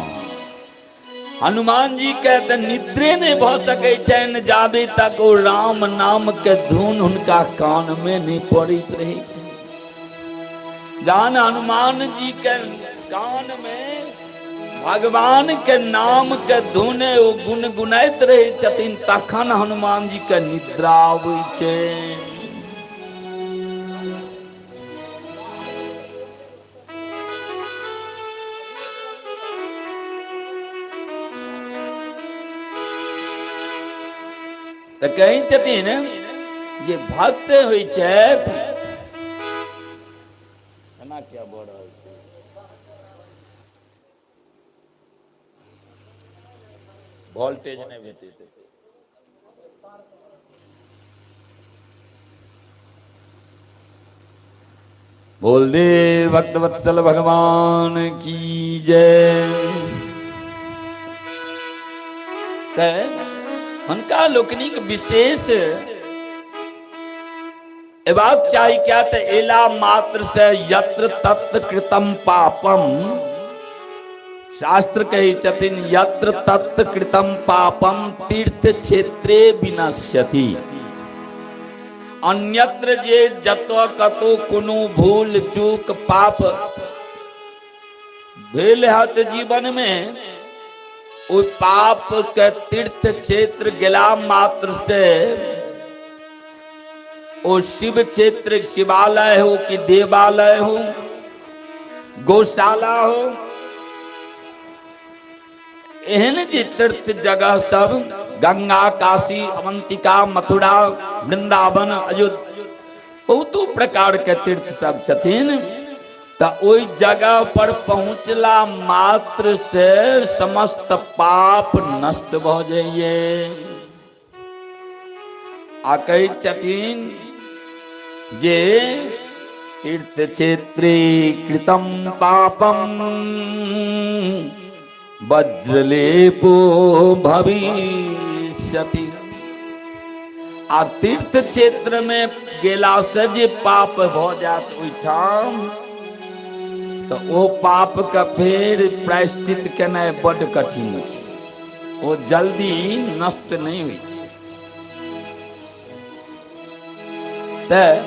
Speaker 1: हनुमान जी के तऽ निद्रे नहि भऽ सकै छनि जाबे तक ओ राम नाम के धुन हुनका कान में नहि पड़ैत रहै छै। जहन हनुमान जी के कान में भगवान के नाम के धुन ओ गुनगुनाइत रहै छथिन, तखन हनुमान जी के निद्रा अबै छै। तऽ कहै छथिन जे भक्त होइ छथि, एना किया भऽ रहल छै? वोल्टेज नहि भेटैत। बोल दे भक्त वत्सल भगवान की जय। तऽ हुनका लोकनिक विशेष एबाक चाही, क्या तऽ एला मात्र से यत्र तत्र कृतम पापम, शास्त्र कहै छथिन, यत्र तत्र कृतम पापम तीर्थ क्षेत्रे विनश्यति। अन्यत्र जे जतऽ कतौ कोनो भूल चूक पाप भेल हत जीवन में, ओहि पाप के तीर्थ क्षेत्र गेला मात्र से, ओ शिव क्षेत्र शिवालय हो कि देवालय हो, गौशाला हो, एहन जे तीर्थ जगह सब, गंगा, काशी, अवंतिका, मथुरा, वृंदावन, अयोध्या, बहुतो प्रकार के तीर्थ सब छथिन, तऽ ओहि जगह पर पहुँचला मात्र से समस्त पाप नष्ट भऽ जाइए। आ कहै छथिन जे तीर्थ क्षेत्रे कृतम पापम वज्रलेपो भविष्यति। आ तीर्थ क्षेत्र में गेला से जे पाप भऽ जायत ओहिठाम, तऽ ओ पाप के फेर प्रायश्चित केनाइ बड्ड कठिन छै, ओ जल्दी नष्ट नहि होइ छै। तऽ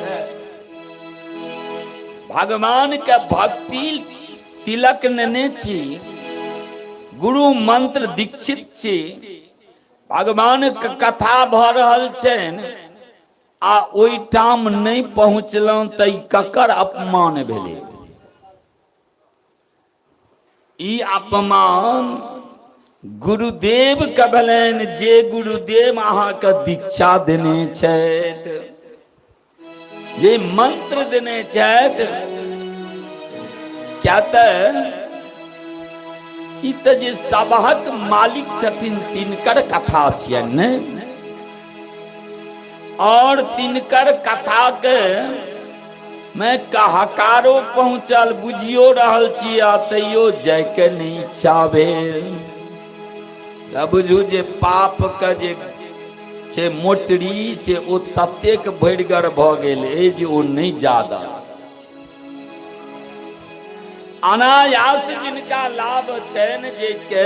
Speaker 1: भगवान के भक्ति तिलक नेने छी, गुरु मंत्र दीक्षित छी, भगवान के कथा भऽ रहल छनि आ ओहिठाम नहि पहुँचलहुँ, तऽ ई ककर अपमान भेलै? ई अपमान गुरुदेव के भेलनि, जे गुरुदेव अहाँके दीक्षा देने छथि, जे मंत्र देने छथि। क्या तऽ ई तऽ जे सबहक मालिक छथिन तिनकर कथा छियनि ने, और तिनकर कथा के मैं हकारो पहुंचल, बुझियो रहल छी आ तैयो जायके नहि इच्छा भेल, तऽ बुझू जे पाप के जे छै मोटरी, से ओ ततेक भरिगर भऽ गेल अइ जे ओ नहि जा दऽ। अनायास जिनका लाभ छनि जे के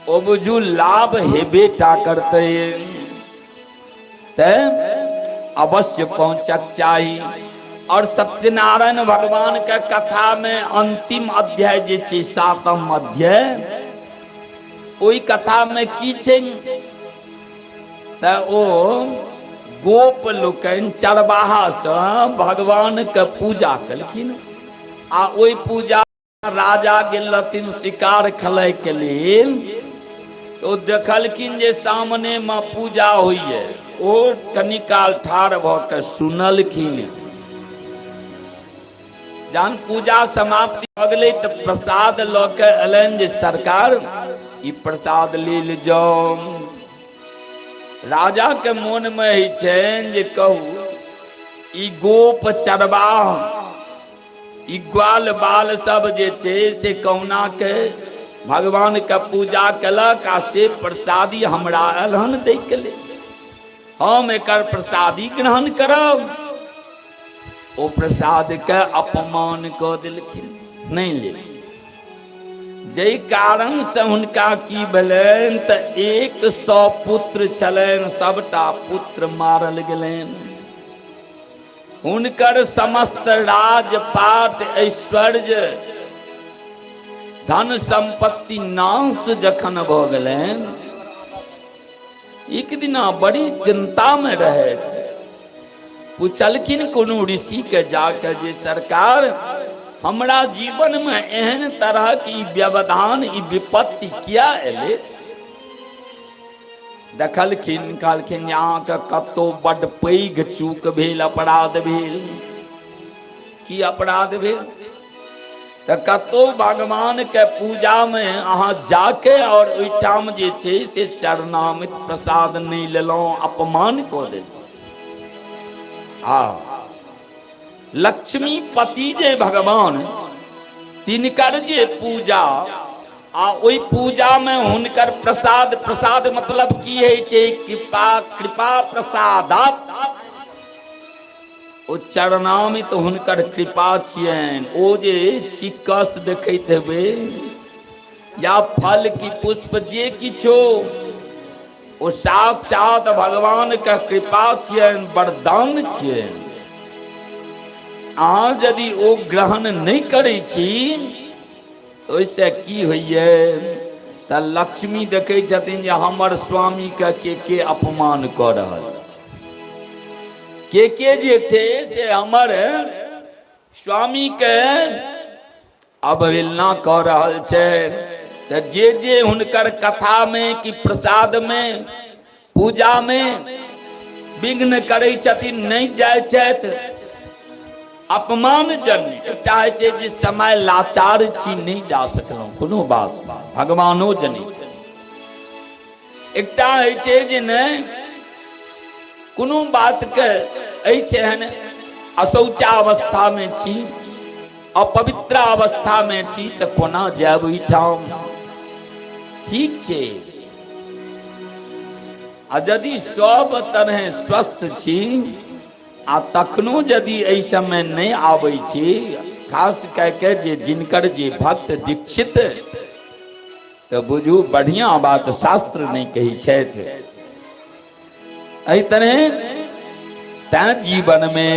Speaker 1: ओ बुझू लाभ हेबे टा करतै। तैं अवश्य पहुंचक चाही। और सत्यनारायण भगवान के कथा में अंतिम अध्याय जे छै सातम अध्याय, ओहि कथा में की छै तऽ ओ गोप लोकनि चरवाहा से भगवान के पूजा केलखिन आ ओहि पूजा राजा गेल रहथिन शिकार खेलाय के लेल, तो देखलखिन जे सामने में पूजा होइए। ओ कनी काल ठाढ़ भऽ के सुनलखिन। जहन पूजा समाप्ति भऽ गेलै तऽ प्रसाद लऽ के एलनि जे सरकार ई प्रसाद लेल जाउ। राजा के मोन में होइ छनि जे कहू ई गोप चरवाह ई ग्वाल बाल सब जे छै से कहुना के भगवान के पूजा केलक आ से प्रसादी हमरा आयल हन दै के लेल, हम एकर प्रसादी ग्रहण करब। ओ प्रसाद के अपमान कऽ देलखिन, नहि लेल। जाहि कारण से हुनका की भेलनि तऽ 100 पुत्र छलनि, सबटा पुत्र मारल गेलनि। हुनकर समस्त राजपाट ऐश्वर्य धन संपत्ति नाश जखन भऽ गेलनि, एक दिना बड़ी चिंता में रहे। पुछलखिन कोनो ऋषि के जाके जे सरकार हमरा जीवन में एहन तरह की व्यवधान ई विपत्ति किया एले? देखलखिन, कहलखिन जे अहाँके कतौ बड्ड पैघ चूक भेल, अपराध भेल। की अपराध भेल? तऽ कतौ भगवान के पूजा में अहाँ जाके और ओहिठाम जे छै से चरणामृत प्रसाद नहि लेलहुँ, अपमान कऽ देलहुँ। आ लक्ष्मीपति जे भगवान तिनकर जे पूजा आ ओहि पूजा में हुनकर प्रसाद, प्रसाद मतलब की होइ छै? कृपा, कृपा प्रसादात। ओ चरणामित हुनकर कृपा छियनि। ओ जे चिक्कस देखैत हेबै या फल की पुष्प जे किछो, ओ साक्षात भगवान के कृपा छियनि, वरदान छियनि। अहाँ यदि ओ ग्रहण नहि करै छी ओहिसँ की होइए तऽ लक्ष्मी देखै छथिन जे हमर स्वामीके के के अपमान कऽ रहल छै, के के जे छै से हमर स्वामीके अवहेलना कऽ रहल छै। तऽ जे जे हुनकर कथामे कि प्रसादमे पूजामे विघ्न करै छथिन, नहि जाइ छथि, अपमान जन्य। एकटा होइ छै जे समय लाचार छी, नहि जा सकलहुँ, कोनो बात नहि, भगवानो जनै छथिन। एकटा होइ छै जे नहि कोनो बातके अछि, एहन अशौचावस्थामे छी, अपवित्र अवस्थामे छी, तऽ कोना जायब ओहिठाम? ठीक छै। आ यदि सब तरहे स्वस्थ छी आ तखनो यदि एहि समय नहि आबै छी, खास कए के जे जिनकर जे भक्त दीक्षित, तऽ बुझू बढ़िया बात शास्त्र नहि कहै छथि एहि तरहे। तैं जीवन में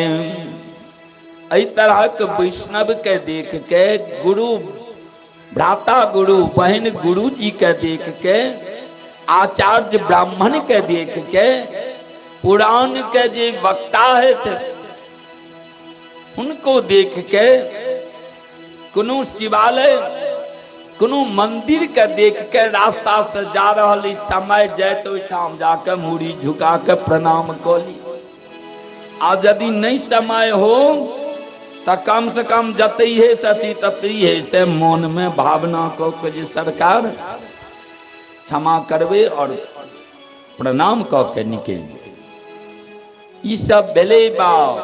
Speaker 1: एहि तरहक वैष्णव के देख के, गुरु भ्राता गुरु बहन गुरु जी के देख के, आचार्य ब्राह्मण के देख के, पुराण के जे वक्ता है उनको देख के, कोनो शिवालय कोनो मंदिर के देख के रास्ता से जा रहल समय जाय तो ओहिठाम जाके मूड़ी झुका के प्रणाम कऽ ली। आ यदि नहीं समय हो तऽ कम से कम जतैहे से अथी ततैहे से मन में भावना कऽ के जे सरकार क्षमा करबै और प्रणाम कऽ के निकलि जेबै। ई सब भेलै बाप।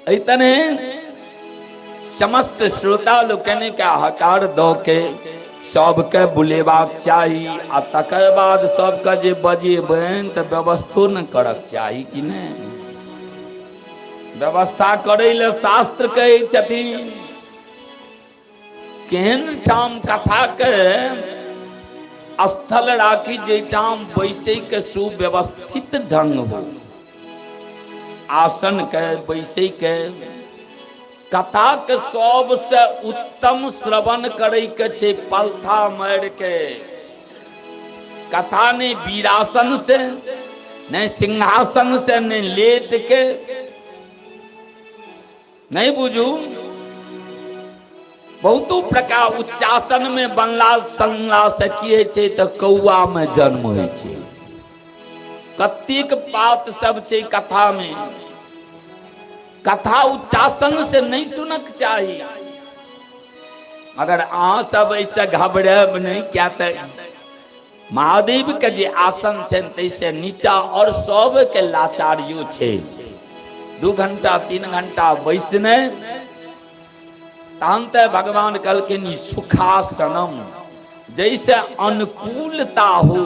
Speaker 1: एहि तरहे समस्त श्रोता लोकनि के हकार दऽ के सबके बुलेबाक चाही आ तकर बाद सबके जे बजेबनि तऽ व्यवस्थो ने करक चाही कि नहि? व्यवस्था करै लए शास्त्र कहै छथिन। केहन ठाम कथा के स्थल राखी जाहिठाम बैसै के सुव्यवस्थित ढंग हो, आसन के बैसै के। कथा के सबसे उत्तम श्रवण करै के छै पलथा मारि के। कथा नहि वीरासन से, नहि सिंहासन से, नहि लेट के, नहीं बुझू। बहुतो प्रकार उच्चासन में बनला सनला से की होइ छै तऽ कौआ में जन्म होइ छै। कतेक बात सब छै कथा में। कथा उच्चासन से नहीं सुनक चाही। मगर अहाँ सब एहिसँ घबरायब नहि, किया तऽ महादेव के जे आसन छनि ताहिसँ नीचा और सबके लाचारियो छै। 2 घंटा 3 घंटा बैसने तहन तऽ भगवान कहलखिन ई सुखासनम, जैसे अनुकूलता हो,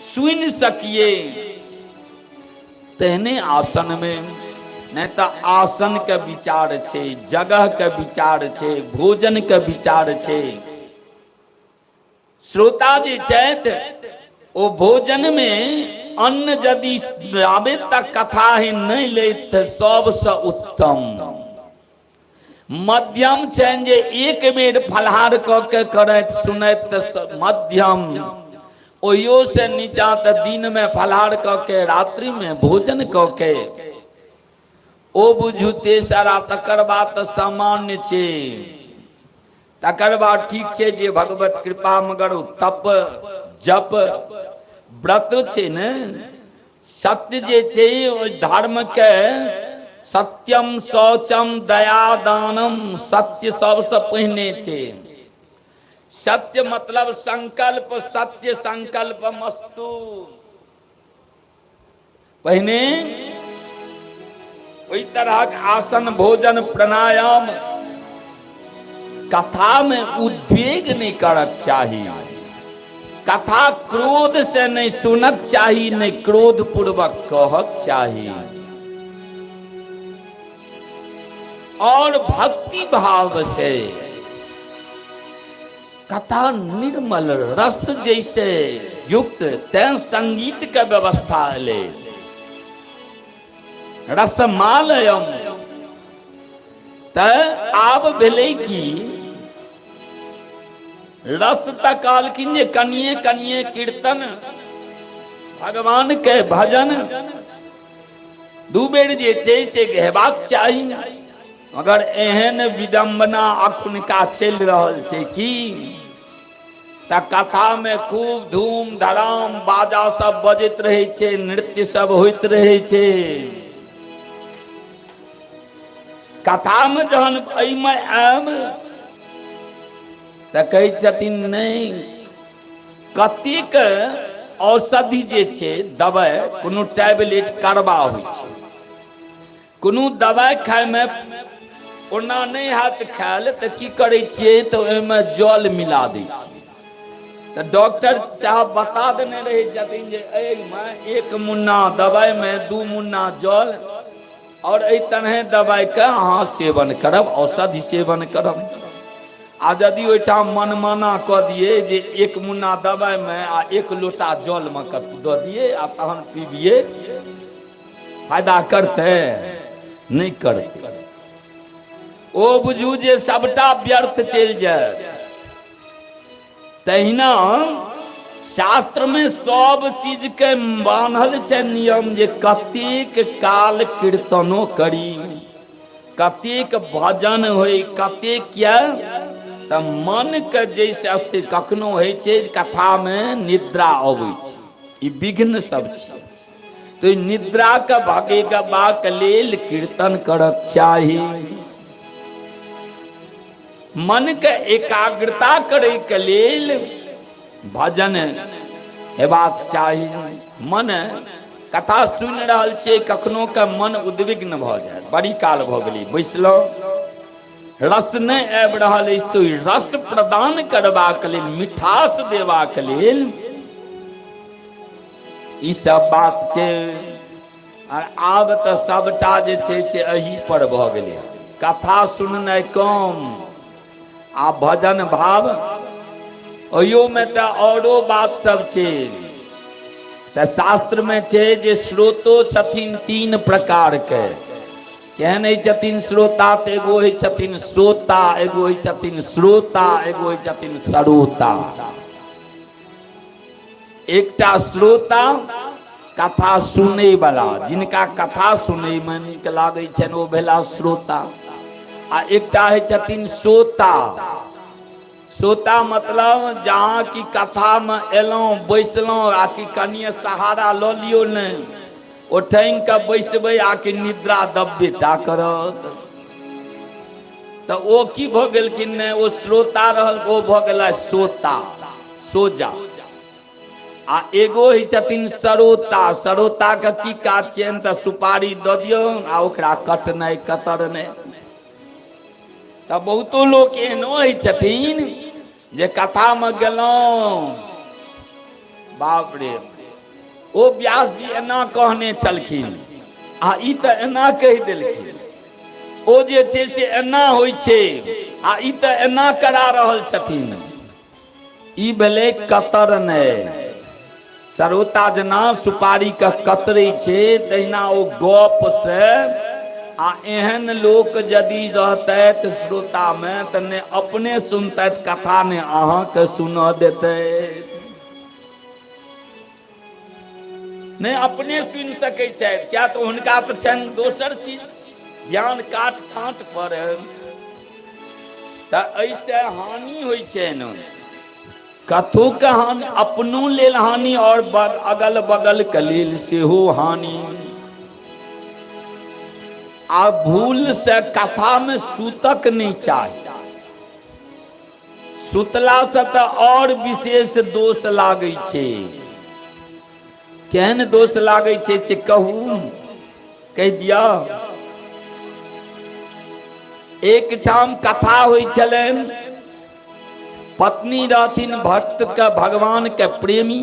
Speaker 1: सुनि सकिए तेहने आसन में। नहीं तऽ आसन के विचार छै, जगह के विचार छै, भोजन के विचार छै। श्रोता जे छथि ओ भोजन में अन्न यदि आबे तक कथा ही नहीं लेत सबसे उत्तम। मध्यम छनि जे एक बेर फलहार कऽ के करैत सुनैत तऽ मध्यम, ओहियो से नीचा तऽ दिन में फलहार कऽ के रात्रि में भोजन कऽ के ओ बुझू तेसरा। तकर बाद तऽ सामान्य छै, तकर बाद ठीक छै जे भगवत कृपा। मगर ओ तप जप व्रत छै ने, सत्य जे छै ओहि धर्म के सत्यम शौचम दया दानम, सत्य सबसे पहिने छै। सत्य मतलब संकल्प, सत्य संकल्प मस्तु। पहिने ओहि तरहक आसन भोजन प्राणायाम। कथा में उद्वेग नहीं करक चाही, कथा क्रोध से नहीं सुनक चाही, नहीं क्रोध पूर्वक कहक चाही, और भक्ति भाव से कथा निर्मल रस जैसे युक्त। तैं संगीत के व्यवस्था एलै रसमालयम। तऽ आब भेलै की, रस तऽ कहलखिन जे कनिए कनिए कीर्तन, भगवान के भजन 2 बेर जे छै से हेबाक चाही। मगर एहन विडम्बना अखुनका चलि रहल छै की तऽ कथा में खूब धूम धड़ाम बाजा सब बजैत रहै छै, नृत्य सब होइत रहै छै। कथा में जहन एहिमे आयब तऽ कहै छथिन नहि, कतेक औषधि जे छै दवाइ, कोनो टैबलेट करबा होइ छै, कोनो दवाइ खायमे ओना नहि हैत खायल, तऽ की करै छियै तऽ ओहिमे जल मिला दै छियै। तऽ डॉक्टर साहब बता देने रहै छथिन जे एहिमे 1 मुन्ना दवाइमे 2 मुन्ना जल, और एहि तरहे दवाइके अहाँ सेवन करब, औषधि सेवन करब। आ यदि ओहिठाम मनमाना कऽ दियै जे 1 मुन्ना दवाइमे आ 1 लोटा जलमे दऽ दियै आ तहन पीबियै, फायदा करतै? नहि करतै। ओ बुझू जे सबटा व्यर्थ चलि जाय। तहिना शास्त्र में सब चीज के बान्हल छै नियम जे कतेक काल कीर्तनो करी, कतेक भजन होय, कतेक। किया तऽ मन के जैसे स्थिर। कखनो होइ छै कथा में निद्रा अबै छै, ई विघ्न सब छै, तो निद्रा के भगेबाक लेल कीर्तन करक चाही। मन के एकाग्रता करे के लेल भजन हेबाक चाही। मन कथा सुनि रहल छियै, कखनो के मन उद्विग्न भऽ जायत, बड़ी काल भऽ गेलै बैसलहुँ, रस नहि आबि रहल अछि, तऽ रस प्रदान करबाक लेल, मिठास देबाक लेल ई सब बात छै। आर आब तऽ सबटा जे छै से एही पर भऽ गेलै। कथा सुननाइ कम आ भजन भाव, ओहियोमे तऽ औरो बात सब छै। तऽ शास्त्रमे छै जे श्रोतो छथिन तीन प्रकारके। केहन होइ छथिन श्रोता? तऽ एगो होइ छथिन श्रोता, एगो होइ छथिन श्रोता, एगो होइ छथिन सरोता। एकटा श्रोता कथा सुनै वाला, जिनका कथा सुनै मे नीक लागै छनि, ओ भेला श्रोता। आ एकटा होइ छथिन श्रोता। श्रोता मतलब जहाँ की कथा मे एलहुँ बैसलहुँ आ कि कनिये सहारा लऽ लियौ ने, ओ ठैंग कऽ बैसबै आ कि निद्रा दबबे टा करत। तऽ ओ की भऽ गेलखिन ने, ओ श्रोता रहल, ओ भऽ गेला श्रोता सोजा। आ एगो होइ छथिन सरोता। सरोता के की काज छियनि? तऽ सुपारी दऽ दियौ आ ओकरा कटनाइ कतरनाइ। तऽ बहुतो लोक एहनो होइ छथिन जे कथामे गेलहुँ, बाप रे, ओ व्यास जी एना कहने छलखिन आ ई तऽ एना कहि देलखिन, ओ जे छै से एना होइ छै आ ई तऽ एना करा रहल छथिन। ई भेलै कतर नहि। सरोता जेना सुपारी के कतरै छै तहिना ओ गप से। आ एहन लोक यदि रहतथि श्रोतामे तऽ ने अपने सुनतथि कथा, ने अहाँके सुनऽ देतै, ने अपने सुनि सकै छथि। किया तऽ हुनका तऽ छनि दोसर चीज ध्यान, काट छाँट पर। तऽ एहिसँ हानि होइ छनि कथोके, हानि अपनो लेल हानि और अगल बगल के लेल सेहो हानि। आ भूल से कथा में सूतक नहीं चाही। सुतला से तऽ और विशेष दोष लागै छै। केहन दोष लागै छै से कहू? कहि दिअ। एकठाम कथा होइ छलनि। पत्नी रहथिन भक्त के, भगवान के प्रेमी,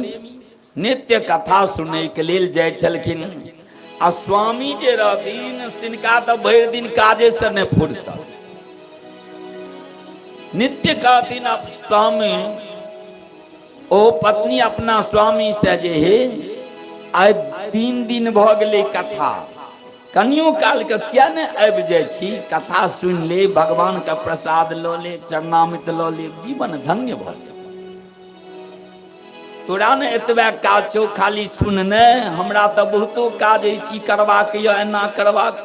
Speaker 1: नित्य कथा सुनै के लेल जाइ छलखिन। आ स्वामी जे रहथिन तिनका तऽ भरि दिन काजे से नहि फुर्सत। नित्य कहथिन स्वामी, ओ पत्नी अपना स्वामी से जे हे, आइ 3 दिन भऽ गेलै कथा, कनियो कालके किया नहि आबि जाइ छी? कथा सुनि ले, भगवानके प्रसाद लऽ ले, चरणामृत लऽ ले, जीवन धन्य भऽ जाय। तोरा ने एतबे काज छौ खाली सुनने, हमरा तऽ बहुतो काज अछि, ई करबाक यऽ, एना करबाक।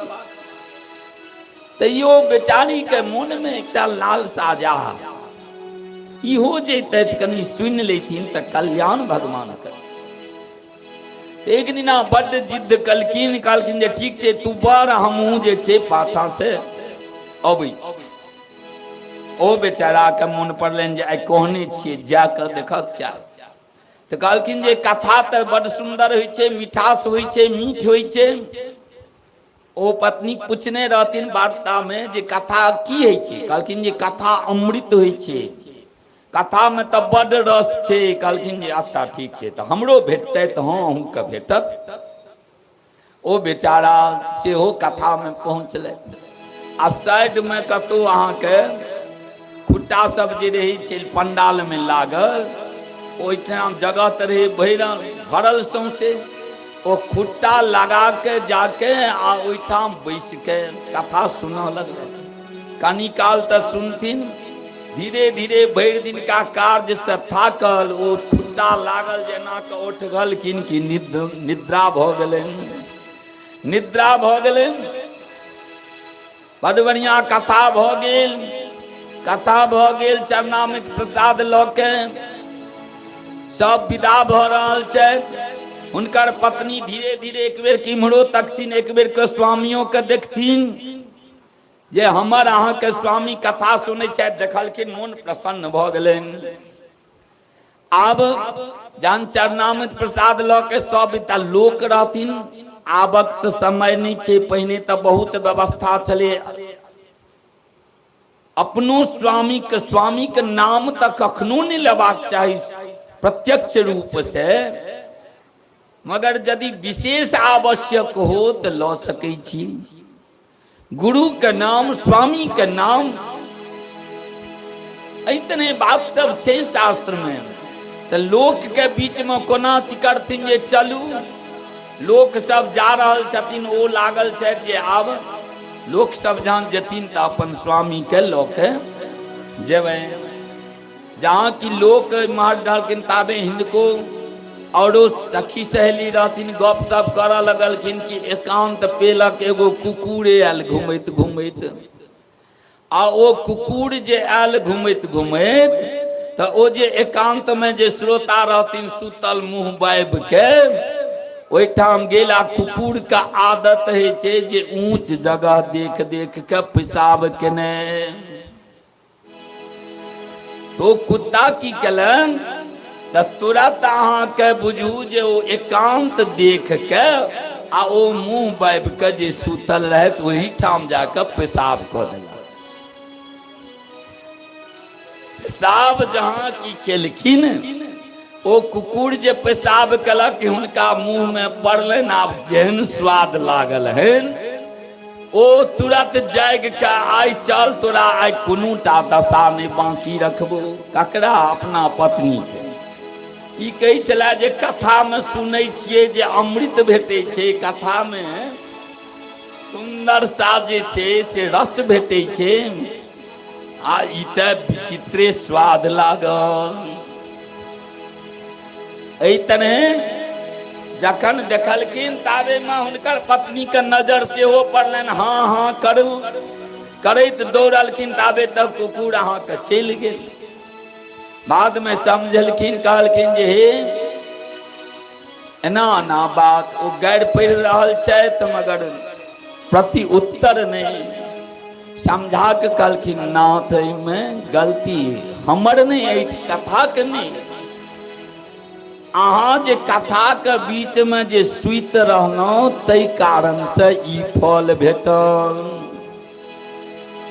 Speaker 1: तैयो बेचारीके मोनमे एकटा लालसा, जा इहो जैतथि, कनि सुनि लेथिन तऽ कल्याण भगवान कर। एक दिना बड्ड जिद्द कलखिन, कहलखिन जे ठीक छै, तू बड़, हमहूँ जे छै पाछाँ से अबै छी। ओ बेचाराके मोन पड़लनि जे आइ कहने छियै, जा कऽ देखक चाही। तऽ कहलखिन जे कथा तऽ बड्ड सुन्दर होइ छै, मिठास होइ छै, मीठ होइ छै। ओ पत्नी पूछने रहथिन वार्तामे जे कथा की होइ छै? कहलखिन जे कथा अमृत होइ छै, कथामे तऽ बड्ड रस छै। कहलखिन जे अच्छा ठीक छै, तऽ हमरो भेटतै? तऽ हँ, अहूँके भेटत। ओ बेचारा सेहो कथामे पहुँचलै आ साइडमे कतहु अहाँके खुट्टा सब जे रहै छै पंडालमे लागल, ओहिठाम जगह तऽ रहै भरि भरल सौंसे, ओ खुट्टा लगा के जाके आ ओहिठाम बैस के कथा सुनऽ लगलै। कनी काल तऽ सुनथिन, धीरे धीरे भरि दिनका कार्य से थाकल ओ खुट्टा लागल जेना के उठगलखिन कि निद्रा भऽ गेलनि, निद्रा भऽ गेलनि। बड बढ़िया कथा भऽ गेल, कथा भऽ गेल। चरणामृत प्रसाद लऽ के सब विदा भऽ रहल छथि। हुनकर पत्नी धीरे धीरे एक बेर किम्हरो तकथिन, एक बेर के स्वामियों के देखथिन जे हमर अहाँके स्वामी कथा सुनै छथि। देखलखिन, मोन प्रसन्न भऽ गेलनि। आब जहन चरणामृत प्रसाद लऽ के सब एकटा लोक रहथिन, आबक तऽ समय नहि छै, पहिने तऽ बहुत व्यवस्था छलै। अपनो स्वामीके, स्वामीके नाम तऽ कखनो नहि लेबाक चाही प्रत्यक्ष रूप से। मगर यदि विशेष आवश्यक हो तऽ लऽ सकै छी। गुरु के नाम, स्वामी के नाम, एहि तरह बात सब छै शास्त्र में। तऽ लोक के बीच में कोना करथिन जे चलू, लोक सब जा रहल छथिन, ओ लागल छथि जे आब लोक सब जहन जेथिन तऽ अपन स्वामी के लऽ के जेबै। जहाँ कि लोक मार रहलखिन ताबे हिनको औरो सखी सहेली रहथिन, गप सप करऽ लगलखिन कि एकान्त पेलक एगो कुकुरे आयल घुमैत घुमैत। आ ओ कुकुर जे आयल घुमैत घुमैत तऽ ओ जे एकान्तमे जे श्रोता रहथिन सुतल मुँह बाबि के ओहिठाम गेल। आ कुकुरके आदत होइ छै जे ऊँच जगह देख देख के पेशाब केने। तो कुत्ता की केलनि तऽ तुरत अहाँके बुझू जे ओ एकान्त देख के आ ओ मुँह बाबि के जे सुतल रहथि ओहिठाम जाकऽ पेशाब कऽ देलक। पेशाब जहाँ की केलखिन, ओ कुकुर जे पेशाब केलक हुनका मुँह में पड़लनि। आब जेहन स्वाद लागल हन, ओ तुरत जागि के आइ चल, तोरा आइ कोनो टा दशा नहि बाँकी रखबो। ककरा? अपना पत्नी के। ई कहै छलै जे कथामे सुनै छियै जे अमृत भेटै छै, कथामे सुन्दर सा जे छै से रस भेटै छै, आ ई तऽ विचित्रे स्वाद लागल। एहि तरहे जखन देखलखिन ताबेमे हुनकर पत्नीके नजर सेहो पड़लनि। हँ हँ करू करैत दौड़लखिन, ताबे तक कुकुर अहाँके चलि गेल। बादमे समझलखिन, कहलखिन जे हे एना एना बात। ओ गारि पढ़ि रहल छथि मगर प्रति उत्तर नहि। समझा के कहलखिन, नाथ, एहिमे गलती हमर नहि अछि, कथाके नहि। अहाँ जे कथाके बीचमे जे सुति रहलहुँ ताहि कारणसँ ई फल भेटल।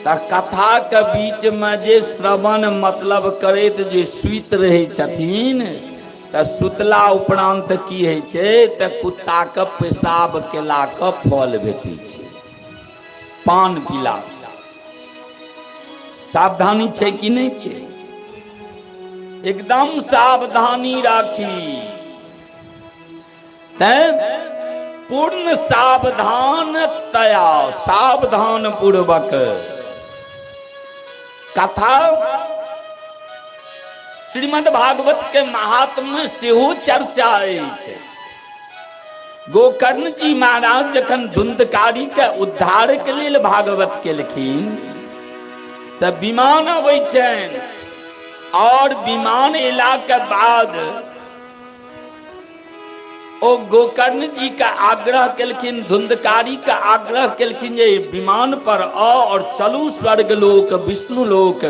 Speaker 1: तऽ कथाके बीचमे जे श्रवण मतलब करैत जे सुति रहै छथिन तऽ सुतला उपरान्त की होइ छै? तऽ कुत्ताके पेशाब केलाके फल भेटै छै, पान पीला। सावधानी छै कि नहि छै? एकदम सावधानी राखी। तैं पूर्ण सावधान तया, सावधान पूर्वक कथा। श्रीमद् भागवत के महात्म्य सेहो चर्चा अछि। गोकर्ण जी महाराज जखन धुंधकारी के उद्धार के लेल भागवत केलखिन तऽ विमान अबै छनि, और विमान एला के बाद ओ गोकर्ण जी के आग्रह केलखिन, धुंधकारी के आग्रह केलखिन जे विमान पर आओ और चलू स्वर्ग लोक, विष्णु लोक।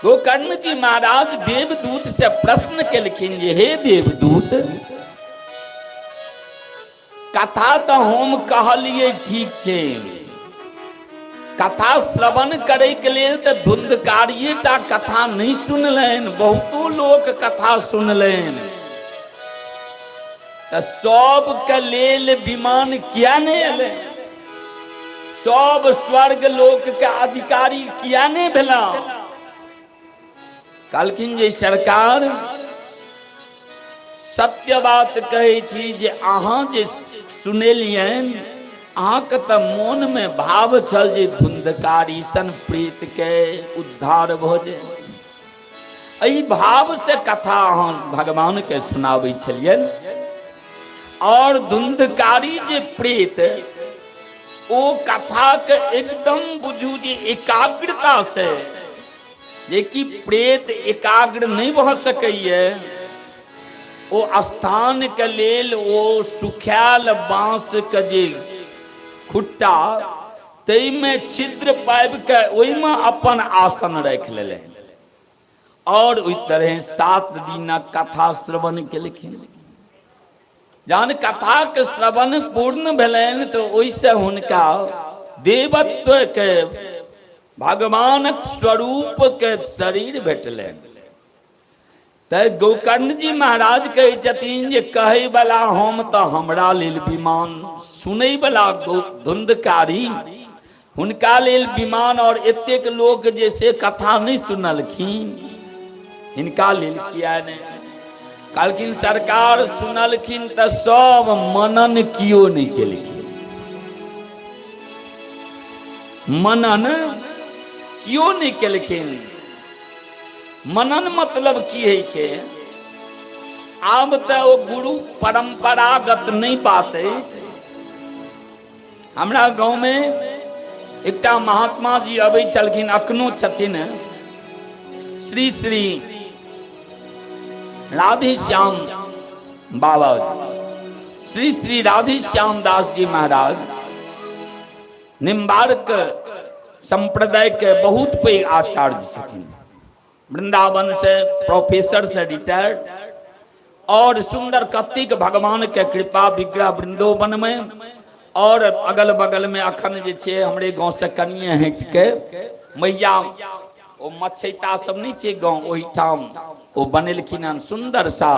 Speaker 1: गोकर्ण जी महाराज देवदूत से प्रश्न केलखिन जे हे देवदूत, कथा तऽ हम कहलियै ठीक छै, कथा श्रवण करैके लेल तऽ धुंधकारिये टा कथा नहि सुनलनि, बहुतो लोक कथा सुनलनि, तऽ सबके लेल विमान किया नहि एलै? सब स्वर्ग लोक के अधिकारी किया नहि भेला? कहलखिन जे सरकार, सत्य बात कहै छी जे अहाँ जे सुनेलियनि, अहाँके तऽ मोनमे भाव छल जे धुंधकारी सन प्रेत के उद्धार भऽ जाय, एहि भाव से कथा अहाँ भगवान के सुनाबै छलियनि। और धुंधकारी जे प्रेत, ओ कथाके एकदम बुझू जे एकाग्रता से, जे कि प्रेत एकाग्र नहि भऽ सकैए, ओ स्थान के लेल ओ सुखायल बांस के जे खुट्टा ताहिमे छिद्र पाबि के ओहिमे अपन आसन राखि लेलनि और ओहि तरह 7 दिनक कथा श्रवण केलखिन। जहन कथाके श्रवण पूर्ण भेलनि तऽ ओहिसँ हुनका देवत्व के, भगवानक स्वरूप के शरीर भेटलनि। तऽ गोकर्ण जी महाराज कहै छथिन जे कहै वाला हम तऽ हमरा लेल विमान, सुनै वाला धुंधकारी हुनका लेल विमान, और एतेक लोक जे से कथा नहि सुनलखिन हिनका लेल किया नहि? कहलखिन सरकार सुनलखिन तऽ सब मनन कियो नहि केलखिन, मनन कियो नहि केलखिन। मनन मतलब की होइ छै? आब तऽ ओ गुरु परम्परागत नहि बात अछि। हमरा गाँवमे एकटा महात्मा जी अबै छलखिन, अखनो छथिन, श्री श्री राधे श्याम बाबा जी, श्री श्री राधे श्याम दास जी महाराज निम्बार्क संप्रदाय के बहुत पैघ आचार्य छथिन, वृंदावन से प्रोफेसर से रिटायर्ड, और सुंदर कतेक भगवान के कृपा विग्रह वृंदोवन में और अगल बगल में। अखन जे छै हमरे गांव से कनिए हटि के मैया ओ मछैता सब नहीं छै गांव, ओहिठाम ओ बनेलखिन हन सुंदर सा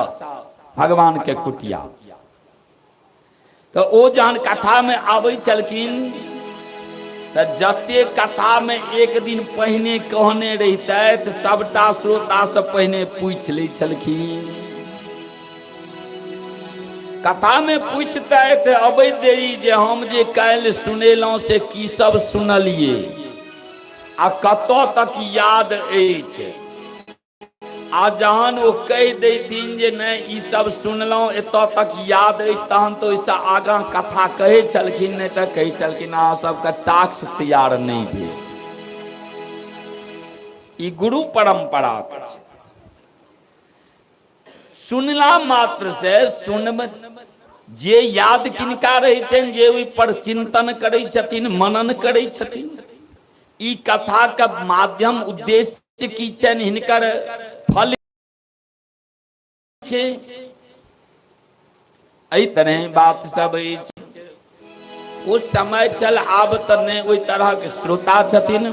Speaker 1: भगवान के कुटिया। तऽ ओ जहन कथामे आबै छलखिन तऽ जते कथामे एक दिन पहिने कहने रहितथि सबटा श्रोता से पहिने पूछि लै छलखिन। कथामे पूछतथि अबैत देरी जे हम जे काल्हि सुनेलहुँ से की सब सुनलियै आ कतऽ तक याद अछि। आ जहन ओ कहि दैथिन जे नहि ई सब सुनलहुँ एतऽ तक याद अछि, तहन तऽ ओहिसँ आगाँ कथा कहै छलखिन, नहि तऽ कहै छलखिन अहाँ सबके टास्क तैयार नहि भेल। ई गुरु परम्परा छै। सुनला मात्र से सुनब जे याद किनका रहै छनि जे ओहि पर चिंतन करै छथिन, मनन करै छथिन। ई कथा के माध्यम उद्देश्य की छनि, हिनकर फल छै, एहि तरह बात सब अछि। ओ समय छल, आब तऽ नहि ओहि तरहक श्रोता छथिन,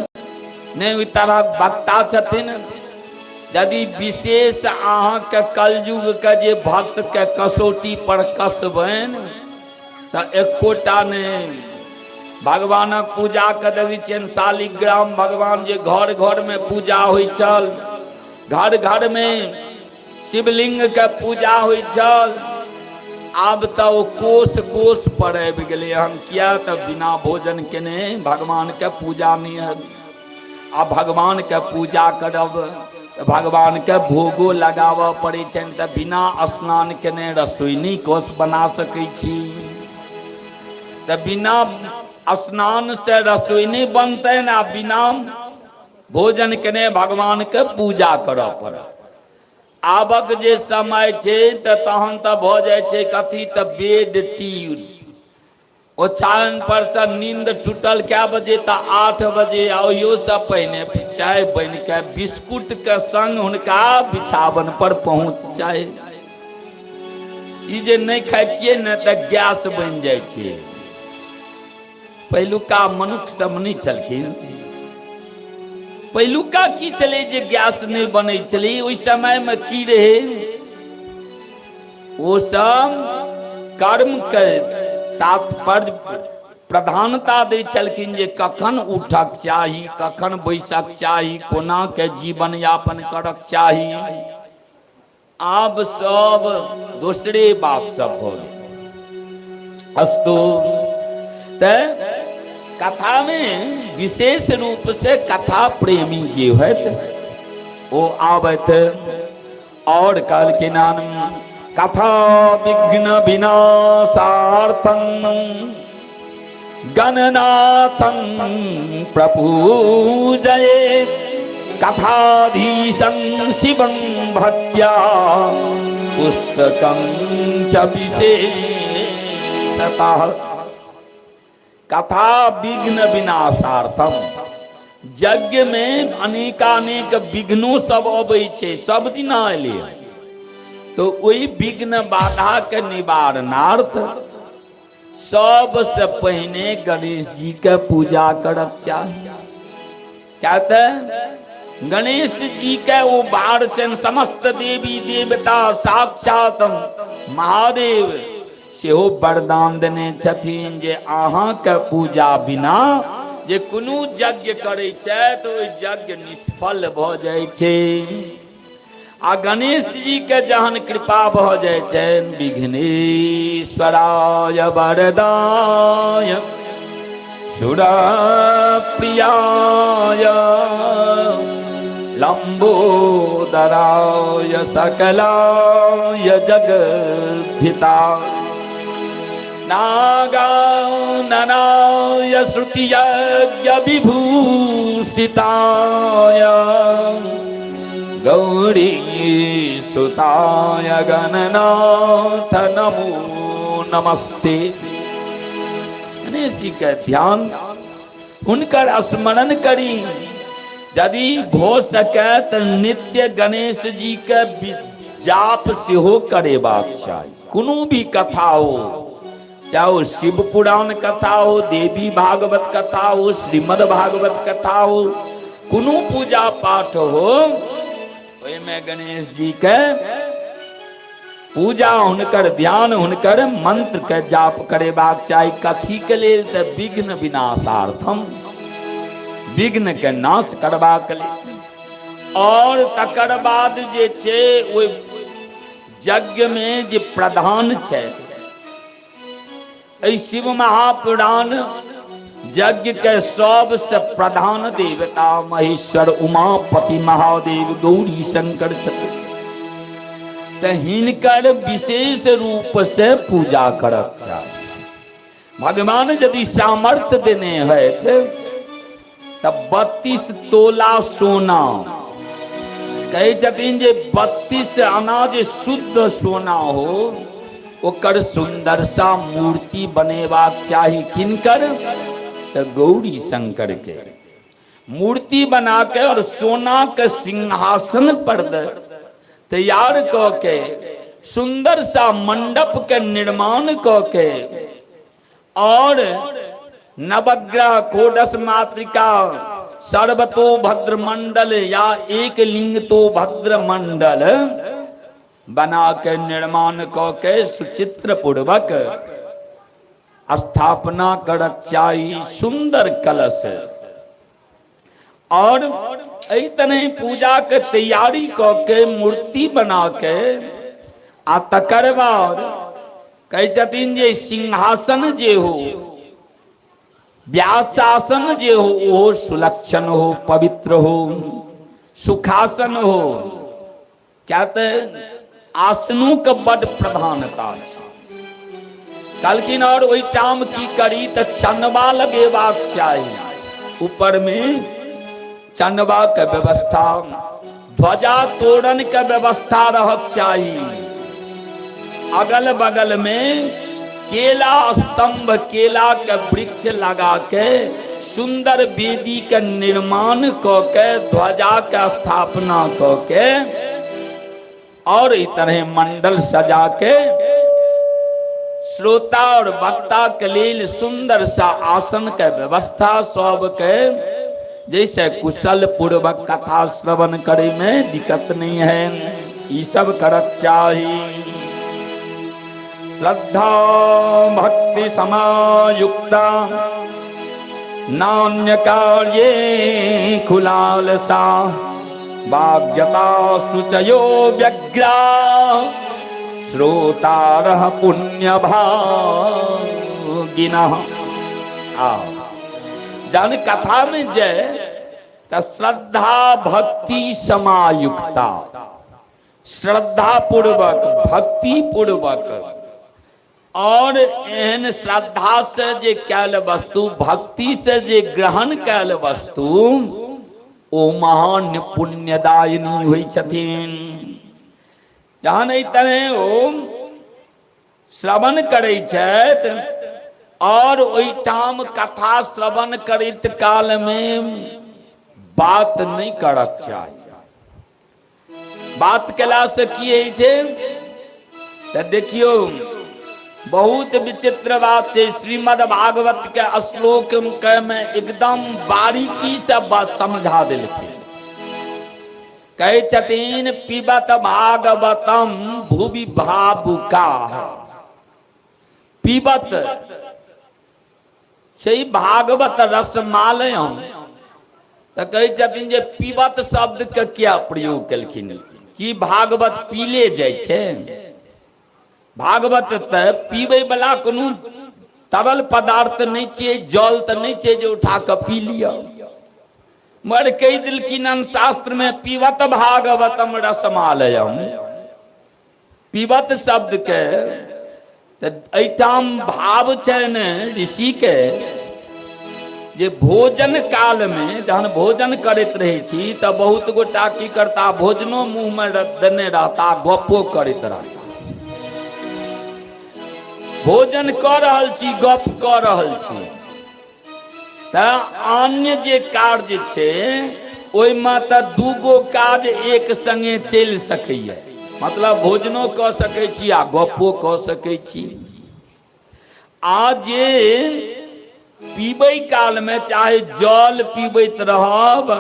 Speaker 1: नहि ओहि तरहक वक्ता छथिन। यदि विशेष अहाँके कलयुग के जे भक्त के कसौटी पर कसबनि तऽ एकोटा नहि। भगवानक पूजा के देखै छियनि शालिग्राम भगवान जे घर घर में पूजा होइ छल, घर घर में शिवलिंग के पूजा होइ छल, आब तऽ ओ कोस कोस पर आबि गेलै हन। किया तऽ बिना भोजन केने भगवान के पूजा नहि हैत, आ भगवान के पूजा करब तऽ भगवान के भोगो लगाबऽ पड़ै छनि, तऽ बिना स्नान केने रसोई नहि कऽ बना सकै छी, तऽ बिना स्नान से रसोई नहि बनतनि आ बिना भोजन केने भगवान के पूजा करऽ पड़त। आबक जे समय छै तऽ तहन तऽ भऽ जाइ छै कथी तऽ बेड टी। ओछाओन पर से नींद टूटल कए बजे तऽ 8 बजे, आ ओहियोसँ पहिने चाय बनि के बिस्कुट के संग हुनका बिछावन पर पहुँच चाही। ई जे नहि खाइ छियै ने तऽ गैस बनि जाइ छै। पहिलुका मनुष्य सब नहि छलखिन। पहिलुका की छलै जे गैस नहि बनै छलै ओहि समयमे? की रहै, ओ सब कर्म के तात्पर्य प्रधानता दै छलखिन जे कखन उठक चाही, कखन बैसक चाही, कोना के जीवन यापन करक चाही। आब सब दोसरे बात सब भऽ गेल। अस्तु, तऽ कथा में विशेष रूप से कथा प्रेमी जे होत ओ आबत। और कहलखिन कथा विघ्न विनाशार्थं गणनाथं प्रपूजये कथाधीशं शिवं भक्त्या पुस्तकं च विशेषतः। कथा विघ्न विनाशार्थम, यज्ञ में अनेकानेक विघ्नो सब अबै छै, सब दिना एलै, तो ओहि विघ्न बाधा के निवारणार्थ सबसे पहिने गणेश जी के पूजा करक चाही। क्या तऽ गणेश जी के ओ भार छनि, समस्त देवी देवता साक्षात महादेव सेहो वरदान देने छथिन जे अहाँके पूजा बिना जे कोनो यज्ञ करै छथि ओहि यज्ञ निष्फल भऽ जाइ छै। आ गणेश जी के जहन कृपा भऽ जाइ छनि, विघ्नेश्वराय वरदाय सुरप्रियाय लंबोदराय सकलाय जगद्धिता नागाननाय श्रुतियज्ञ विभूषिताय गौरी सुताय गणनाथ नमो नमस्ते। गणेश जी के ध्यान, हुनकर स्मरण करी। यदि भो सके तऽ नित्य गणेश जी के जाप सेहो करेबाक चाही। कोनो भी कथा हो, चाहे ओ शिव पुराण कथा हो, देवी भागवत कथा हो, श्रीमद् भागवत कथा हो, कोनो पूजा पाठ हो, ओहिमे गणेश जी के पूजा, हुनकर ध्यान, हुनकर मंत्र के जाप करेबाक चाही। कथी के लेल? तऽ विघ्न विनाशार्थम, विघ्न के नाश करबाक लेल। और तकर बाद जे छै ओहि यज्ञ में जे प्रधान छै, एहि शिव महापुराण यज्ञ के सबसे प्रधान देवता महेश्वर उमापति महादेव गौरी शंकर छथिन, तऽ हिनकर विशेष रूप से पूजा करक चाही। भगवान यदि सामर्थ्य देने हथि तऽ 32 तोला सोना, कहै छथिन जे 32 आना जे शुद्ध सोना हो, ओकर सुंदर सा मूर्ति बनेबाक चाही। किनकर? तऽ गौरी शंकर के मूर्ति बना के और सोना के सिंहासन पर तैयार कऽ के, सुंदर सा मंडप के निर्माण कऽ के और नवग्रह कोडस मातृका सर्वतो भद्र मंडल या एक लिंग तो भद्र मंडल बना के निर्माण क के सुचित्र पूर्वक स्थापना करक चाही। सुंदर कलश और एहि तरह पूजा के तैयारी क के मूर्ति बना के आ तकर बाद कहै छथिन जे सिंहासन जे हो, व्यासासन जे हो, ओहो सुलक्षण हो, पवित्र हो, सुखासन हो। क्या तऽ आसनों के बड प्रधानता छै कहलखिन। और ओहिठाम की करी? तऽ चनबा लगेबाक चाही, ऊपर में चनबा के व्यवस्था, ध्वजा तोरण के व्यवस्था रहक चाही। अगल बगल में केला स्तंभ, केला के वृक्ष लगा के सुंदर वेदी के निर्माण क के ध्वजा के स्थापना क के और इस तरह मंडल सजा के श्रोता और वक्ता के लेल सुंदर सा आसन के व्यवस्था, सब के जैसे कुशल पूर्वक कथा श्रवण करे में दिक्कत नहीं है, ई सब करक चाही। श्रद्धा भक्ति समायुक्ता नान्य कार्ये खुलालसा वाग्यता शुचयो व्यग्रा श्रोतारः पुण्य भागिनः। आ जहन कथा में जाय तऽ श्रद्धा भक्ति समायुक्ता, श्रद्धा पूर्वक भक्ति पूर्वक, और एहन श्रद्धा से जे कैल वस्तु, भक्ति से जे ग्रहण कैल वस्तु, ओ महान पुण्यदायिनी होइ छथिन। जहन एहि तरह ओ श्रवण करै छथि और ओहिठाम कथा श्रवण करैत काल में बात नहि करक चाही। बात केलासँ की होइ छै? तऽ देखियौ, बहुत विचित्र बात छै। श्रीमद् भागवत के श्लोक के में एकदम बारीकी से बात समझा देलखिन। कहै छथिन पिबत भागवतम भुवि भावुका। पिबत छै भागवत रसमालयम, तऽ कहै छथिन जे पिबत शब्द के किया प्रयोग केलखिन? की भागवत पीले जाइ छै? भागवत तऽ पीबै वाला कोनो तरल पदार्थ नहि छियै, जल तऽ नहि छै जे उठा कऽ पी लिअ। मगर कहि देलखिन हन शास्त्र में पिबत भागवतम रसमालयम। पिबत शब्द के तऽ एहिठाम भाव छनि ऋषि के जे भोजन काल में जहन भोजन करैत रहै छी तऽ बहुत गोटा की करता, भोजनो मुँह में देने रहता, गप्पो करैत रहता। भोजन कऽ रहल छी, गप कऽ रहल छी, तऽ अन्य जे कार्य छै ओहिमे तऽ दूगो काज एक संगे चलि सकैए, मतलब भोजनो कऽ सकै छी आ गप्पो कऽ सकै छी। आ जे पीबै कालमे चाहे जल पीबैत रहब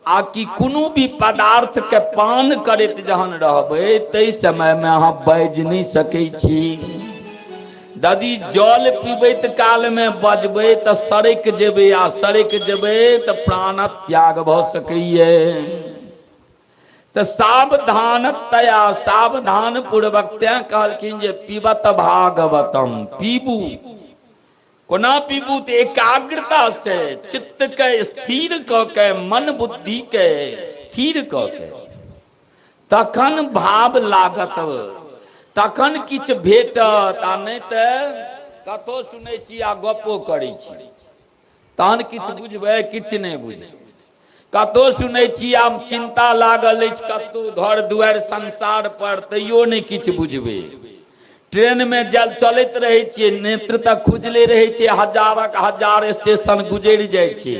Speaker 1: आ कि कोनो भी पदार्थके पान करैत जहन रहबै, ताहि समयमे अहाँ बाजि नहि सकै छी। यदि जल पीबैत कालमे बजबै तऽ सड़कि जेबै, आ सड़कि जेबै तऽ प्राण त्याग भऽ सकैए। तऽ सावधानतया, सावधान पूर्वक, तें कहलखिन जे पिबत भागवतम। पीबू, कोना पीबू? तऽ एकाग्रता से चित्त के स्थिर कऽ के, मन बुद्धि के स्थिर कऽ के, तखन भाव लागत, तखन किछु भेटत। आ नहि तऽ कथो सुनै छी आ गप्पो करै छी, तहन किछु बुझबै? किछु नहि बुझबै। कतहु सुनै छी आब चिन्ता लागल अछि कतहु घर दुआरि संसार पर, तैयो नहि किछु बुझबै। ट्रेनमे जल चलैत रहै छियै, नेत्र तऽ खुजले रहै छै, हजारक हजार स्टेशन गुजरि जाइ छै,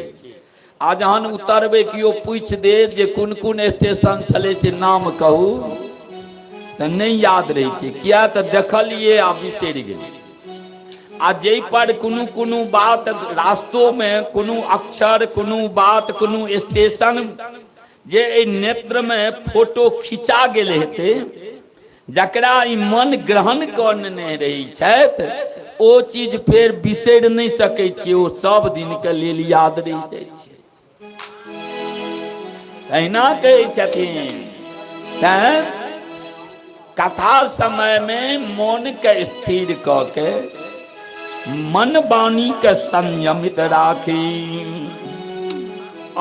Speaker 1: आ जहन उतरबै, केओ पूछि दे जे कोन कोन स्टेशन छलै से नाम कहू, तऽ नहि याद रहै छै। किया? तऽ देखलियै आ बिसरि गेलियै। आ जाहि पर कोनो कोनो बात रास्तोमे कोनो अक्षर, कोनो बात, कोनो स्टेशन जे एहि नेत्रमे फोटो खिंचा गेल हेतै, जकरा ई मन ग्रहण कऽ नेने रहै छथि, ओ चीज फेर बिसरि नहि सकै छियै, ओ सब दिनके लेल याद रहि जाइ छै। तहिना कहै छथिन, तैं कथा समयमे मोनके स्थिर कऽ के मन वाणी के संयमित राखी।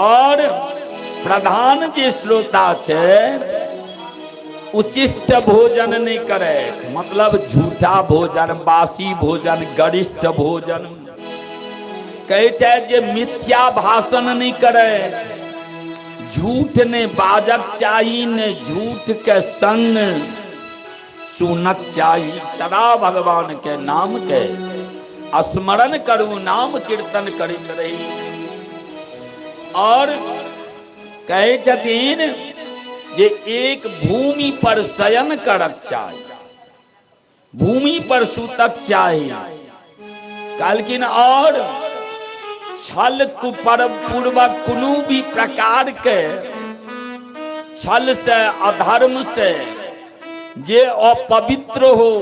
Speaker 1: और प्रधान जे श्रोता छै, उचिष्ट भोजन नहि करे, मतलब झूठा भोजन, बासी भोजन, गरिष्ठ भोजन। कहै छै जे मिथ्या भाषण नहि करे, झूठ नहि बाजक चाही, नहि झूठ के संग सुनक चाही। सदा भगवान के नाम के स्मरण करू, नाम कीर्तन करैत रही। और कहै छथिन जे एक भूमि पर शयन करक चाही, भूमि पर सुतक चाही कहलखिन। और छल कुपर पूर्वक कोनो भी प्रकार के छल से, अधर्म से, जे अपवित्र हो,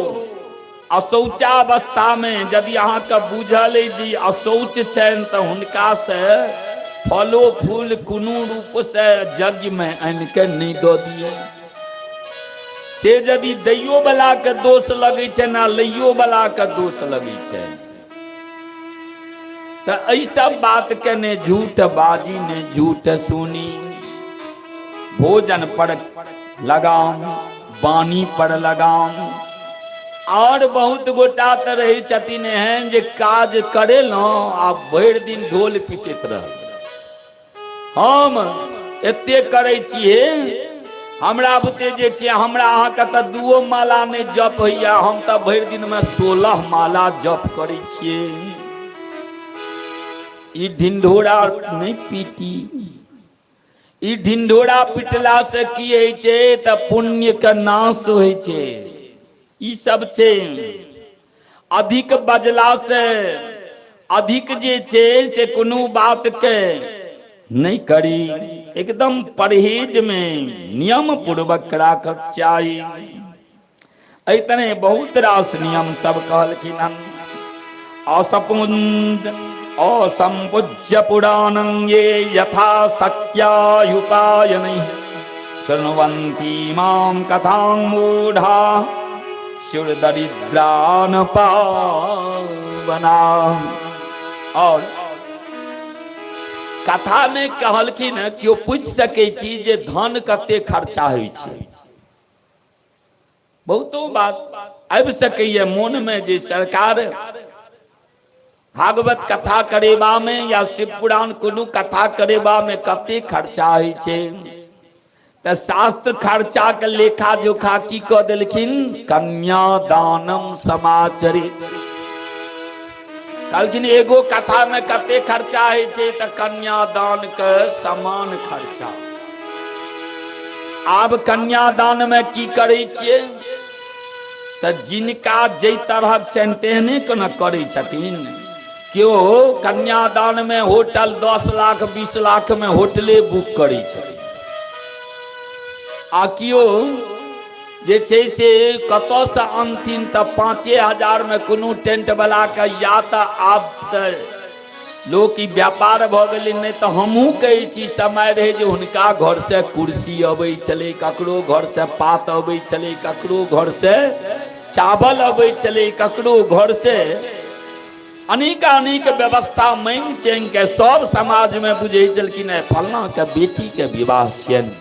Speaker 1: अशौचावस्था में यदि अहाँके बुझल अइ जे अशौच छनि, तऽ हुनका से फलो फूल कोनो रूप से यज्ञ में आनि के नहि दऽ दियौ। से यदि दैयो वाला के दोष लगै छै ने, लैयो वाला के दोष लगै छै। तऽ एहि सब बात के ने झूठ बाजी, ने झूठ सुनी। भोजन पर लगाम, वाणी पर लगाम। और बहुत गोटा तऽ रहै छथिन एहन जे काज करेलहुँ आ भरि दिन ढोल पीटैत रहल। हम एते करै छियै, हमरा बुते जे छै, हमरा अहाँके तऽ दूओ माला नहि जप होइया, हम तऽ भरि दिनमे 16 माला जप करै छियै। ई ढिंढोरा नहि पीटी। ई ढिंढोरा पिटला से की होइ छै? तऽ पुण्य के नाश होइ छै। ई सब छै। अधिक बजला से, अधिक जे छै से कोनो बात के नहि करी, एकदम परहेज में नियम पूर्वक राखक चाही। एहि तरह बहुत रास नियम सब कहलखिन हन। असपुंज असंपूज्य पुराणं ये यथा शक्त्यायुपायनैः शृण्वन्ति मां कथां मूढ़ा स्युर्दरिद्रान पावना। और कथा में कहलखिन, केओ पूछि सकै छी जे धन कते खर्चा होइ छै। बहुतो बात आबि सकैए मोनमे जे सरकार भागवत कथा करेबा में या शिव पुराण कोनो कथा करेबा में कते खर्चा होइ छै। तऽ शास्त्र खर्चा के लेखा जोखा की कऽ देलखिन? कन्यादानम समाचरित। कहलखिन एगो कथा में कते खर्चा होइ छै, तऽ कन्यादान के समान खर्चा। आब कन्यादान में की करै छियै? तऽ जिनका जाहि तरहक छनि तेहने केना करै छथिन। केओ कन्यादान में होटल 10 लाख 20 लाख में होटले बुक करै छथिन, आ केओ जे छै से कतऽसँ अनथिन तऽ 5000 में कोनो टेंट वाला के, या तऽ आब तऽ लोक ई व्यापार भऽ गेलै, नहि तऽ हमहूँ कहै छी समय रहै जे हुनका घरसँ कुर्सी अबै छलै, ककरो घरसँ पात अबै छलै, ककरो घरसँ चावल अबै छलै, ककरो घरसँ अनेक अनेक व्यवस्था मांगि चांगि के सब समाजमे बुझै छलखिन हे फलनाके बेटीके विवाह छियनि,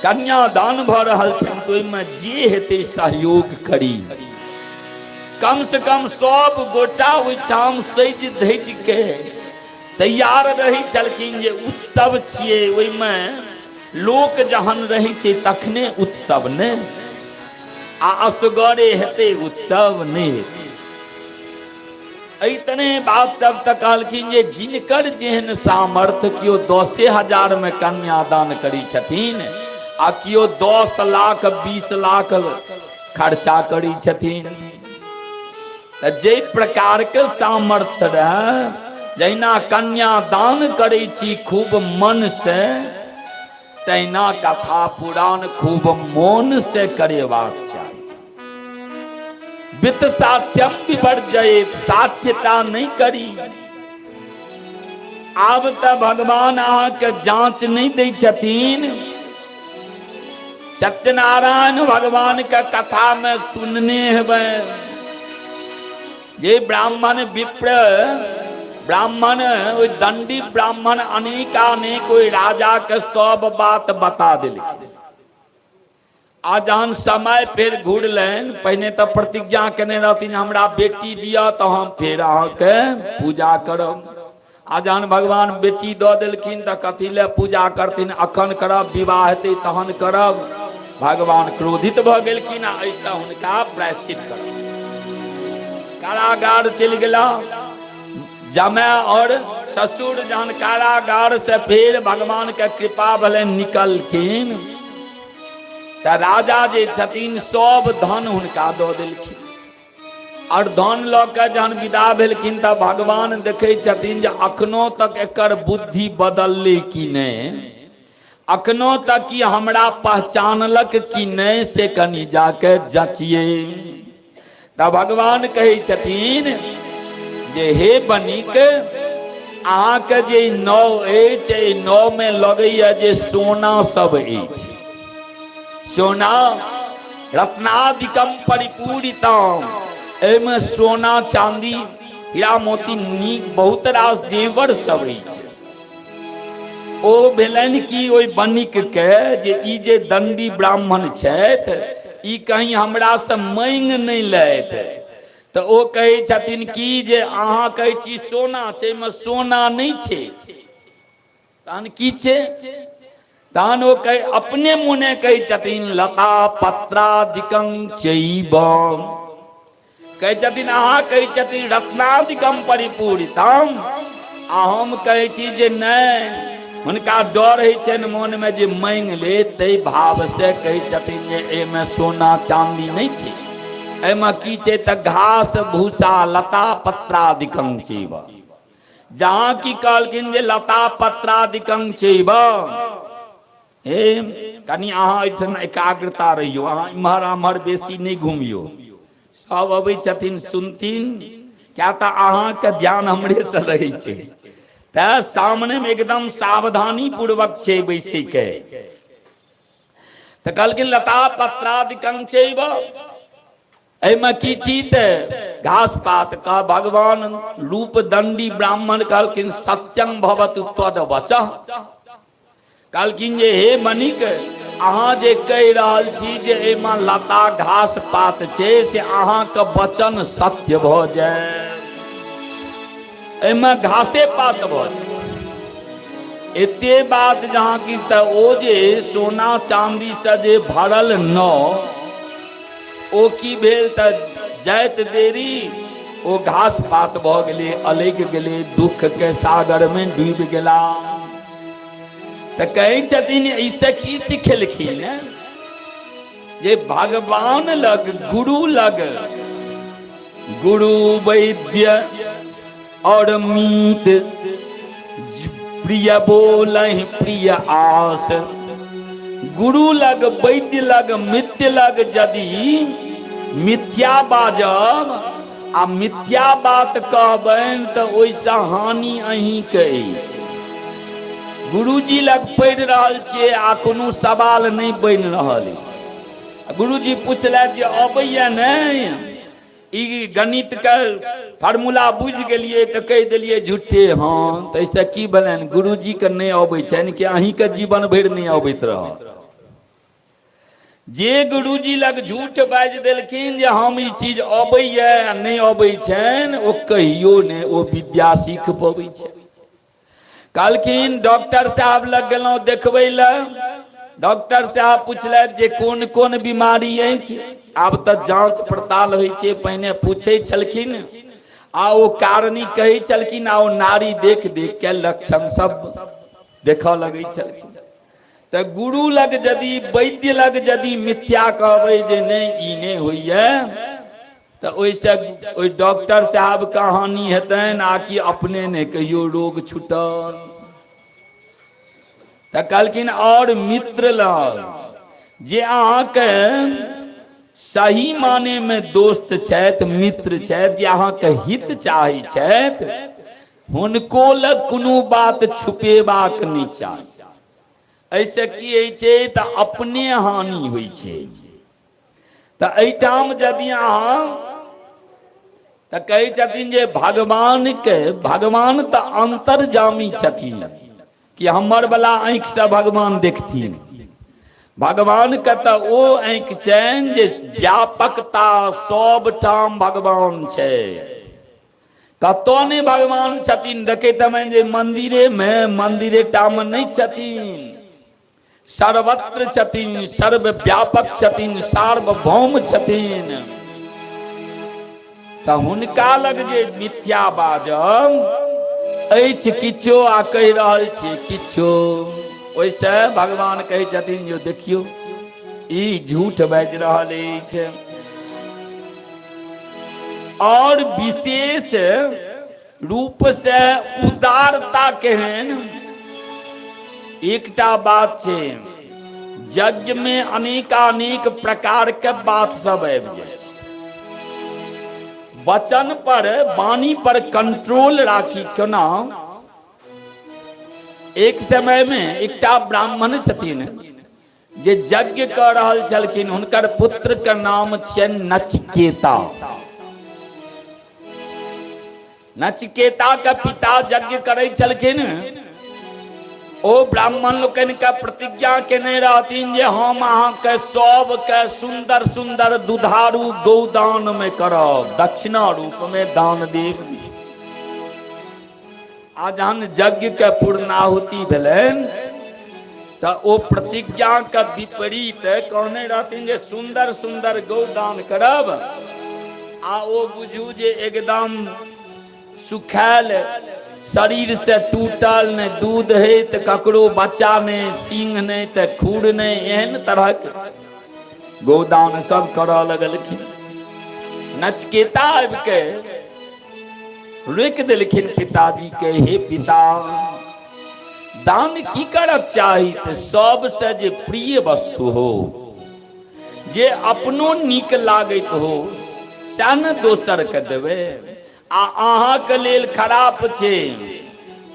Speaker 1: कन्यादान भऽ रहल छनि, तऽ ओहिमे जे हेतै सहयोग करी। कम से कम सब गोटा ओहिठाम सजि धजि के तैयार रहै छलखिन जे उत्सव छियै, ओहिमे लोक जहन रहै छै तखने उत्सव ने, आ असगरे हेतै उत्सव नहि हेतै। एहि तरहे बात सब तऽ कहलखिन जे जिनकर जेहन सामर्थ्य, केओ 10,000 मे कन्यादान करै छथिन आ केओ 10 लाख 20 लाख खर्चा करै छथिन, तऽ जाहि प्रकारके सामर्थ्य रहए, जहिना कन्यादान करै छी खूब मन से, तहिना कथा पुराण खूब मोन से करेबाक चाही। वित्त साध्यम विवर्जयेत, साध्यता नहि करी। आब तऽ भगवान अहाँके जांच नहि दै छथिन। सत्यनारायण भगवान के कथा में सुनने हेबै जे ब्राह्मण विप्र ब्राह्मण ओहि दंडी ब्राह्मण अनेकानेक ओहि राजा के सब बात बता देलखिन। आ जहन समय फेर घुरलनि, पहिने तऽ प्रतिज्ञा केने रहथिन हमरा बेटी दिअ तऽ हम फेर अहाँके पूजा करब। आ जहन भगवान बेटी दऽ देलखिन तऽ कथी लए पूजा करथिन, अखन करब, विवाह हेतै तहन करब। भगवान क्रोधित भऽ गेलखिन आ एहिसँ हुनका प्रायश्चित करब कारागार चलि गेला जमाय और ससुर। जहन कारागार से फेर भगवान के कृपा भेलनि, निकलखिन तऽ राजा जे छथिन सब धन हुनका दऽ देलखिन। और धन लऽ के जहन विदा भेलखिन तऽ भगवान देखै छथिन जे अखनो तक एकर बुद्धि बदललै कि नहि, अखनो तक कि हमरा पहचानलक कि नहि, से कनि जाके जँचियै। तऽ भगवान कहै छथिन जे हे बनिक, अहाँके जे नाव अछि, एहि नावमे लगैया जे सोना सब अछि, सोना रत्नादिकम परिपूरितम, एहिमे सोना चांदी हीरा मोती नीक बहुत रास जेवर सब अछि। ओ भेलनि कि ओहि बनिक के जे ई जे दंडी ब्राह्मण छथि ई कहीं हमरा से मांगि नहि लैथ। तऽ ओ कहै छथिन कि जे अहाँ कहै छी सोना छै, एहिमे सोना नहि छै, तहन की छै? तहन ओ कहे अपने मोने कहै छथिन लता पत्रादिकं चैव, कहै छथिन अहाँ कहै छथिन रत्नादिकम परिपूरितम, आ हम कहै छी जे नहि। हुनका डर होइ छनि मोनमे जे मांगि ले, ताहि भावसँ कहै छथिन जे एहिमे सोना चांदी नहि छै, एहिमे की छै? तऽ घास भूसा लता पत्रादिकं चैव। जहाँ की कहलखिन जे लता पत्रादिकं चैव, हे कनि अहाँ एहिठाम एकाग्रता रहियौ, अहाँ इम्हर आम्हर बेसी नहि घुमियौ। सब अबै छथिन सुनथिन, क्या तऽ अहाँके ध्यान हमरे से रहै छै, तऽ सामने मे एकदम सावधानी पूर्वक छै बैसै के। तऽ कहलखिन लता पत्रादिकं चैव, एहिमे की छी तऽ घास पात का भगवान रूप दंडी ब्राह्मण कहलखिन सत्यं भवतु त्वद वचः। कहलखिन जे हे मणिक, अहाँ जे कहि रहल छी जे एहिमे लता घास पात छै से अहाँके वचन सत्य भऽ जाय, एहिमे घासे पात भऽ जाय। एते बात जहाँ की तऽ ओ जे सोना चांदी से जे भरल नाव ओ की भेल तऽ जाइत देरी ओ घास पात भऽ गेलै, अलगि गेलै, दुख के सागर मे डूबि गेला। तऽ कहै छथिन एहिसँ की सिखेलखिन जे भगवान लग, गुरु लग, गुरु वैद्य और मीत प्रिय बोलहि प्रिय आस। गुरु लग, वैद्य लग, मित्र लग यदि मिथ्या बाजब आ मिथ्या बात कहबनि तऽ ओहिसँ हानि अहीँके अछि। गुरुजी लग पढ़ि रहल छियै आ कोनो सवाल नहि बनि रहल अछि, गुरुजी पुछलथि जे अबैया नहि ई गणित के फार्मूला बुझि गेलियै तऽ कहि देलियै झूठे। हँ, तऽ एहिसँ की भेलनि? गुरुजीके नहि अबै छनि कि अहीँके जीवन भरि नहि अबैत रहत। जे गुरुजी लग झूठ बाजि देलखिन जे हम ई चीज अबैया आ नहि अबै छनि, ओ कहियो नहि ओ विद्या सीख पबै छै। कहलखिन डॉक्टर साहब लग गेलहुँ देखबै लए, डॉक्टर साहब पुछलथि जे कोन कोन बीमारी अछि। आब तऽ जांच पड़ताल होइ छै, पहिने पूछै छलखिन आ ओ कारणी कहै छलखिन आ ओ नाड़ी देख देख के लक्षण सब देखऽ लगै छलखिन। तऽ गुरु लग यदि, वैद्य लग यदि मिथ्या कहबै जे नहि ई नहि होइए, तऽ ओहिसँ ओहि डॉक्टर साहबके हानि हेतनि आ कि अपने नहि कहियो रोग छूटल। तऽ कहलखिन आओर मित्र लग जे अहाँके सही माने मे दोस्त छथि, मित्र छथि, जे अहाँके हित चाहै छथि, हुनको लग कोनो बात छुपेबाक नहि चाही। एहिसँ की होइ छै तऽ अपने हानि होइ छै। तऽ एहिठाम यदि अहाँ तऽ कहै छथिन जे भगवानके, भगवान तऽ अन्तर्जामी छथिन कि हमर वाला आँखिसँ भगवान देखथिन। भगवानके तऽ ओ आँखि छनि जे व्यापकता सब ठाम भगवान छै, कतऽ नहि भगवान छथिन। देखैत हेबनि जे मन्दिरेमे, मन्दिरे टा मे नहि छथिन, सर्वत्र छथिन, सर्वव्यापक छथिन, सार्वभौम छथिन। तऽ हुनका लग जे मिथ्या बाजब अछि किछो आ कहि रहल छी किछो, ओहिसँ भगवान कहै छथिन जे देखियौ ई झूठ बाजि रहल अछि। और विशेष रूप से उदारता केहन एकटा बात छै, यज्ञ में अनेकानेक प्रकार के बात सब आबि जाइ छै। वचन पर, वाणी पर कंट्रोल राखी केना। एक समय में एकटा ब्राह्मण छथिन जे यज्ञ कऽ रहल छलखिन, हुनकर पुत्र के नाम छियनि नचिकेता। नचिकेता के पिता यज्ञ करै छलखिन। ओ ब्राह्मण लोकनि के प्रतिज्ञा केने रहथिन जे हम अहाँके सबके सुंदर सुंदर दुधारू गौदान में करब, दक्षिणा रूप में दान देब। आ जहन यज्ञ के पूर्णाहुति भेलनि तऽ ओ प्रतिज्ञा के विपरीत कहने रहथिन जे सुंदर सुंदर गौदान करब, आ ओ बुझू जे एकदम सुखायल शरीर से टूटल, नहि दूध है तऽ ककरो बच्चा नहि, सिंह नहि तऽ खूर नहि, एहन तरहक गौदान सब करऽ लगलखिन। नचकेता आबि के रोकि देलखिन पिताजी के, हे पिता, दान की करक चाही? तऽ सबसँ जे प्रिय वस्तु हो, जे अपनो नीक लागैत हो, सएह ने दोसरके देबै। आ अहाँके लेल खराप छै,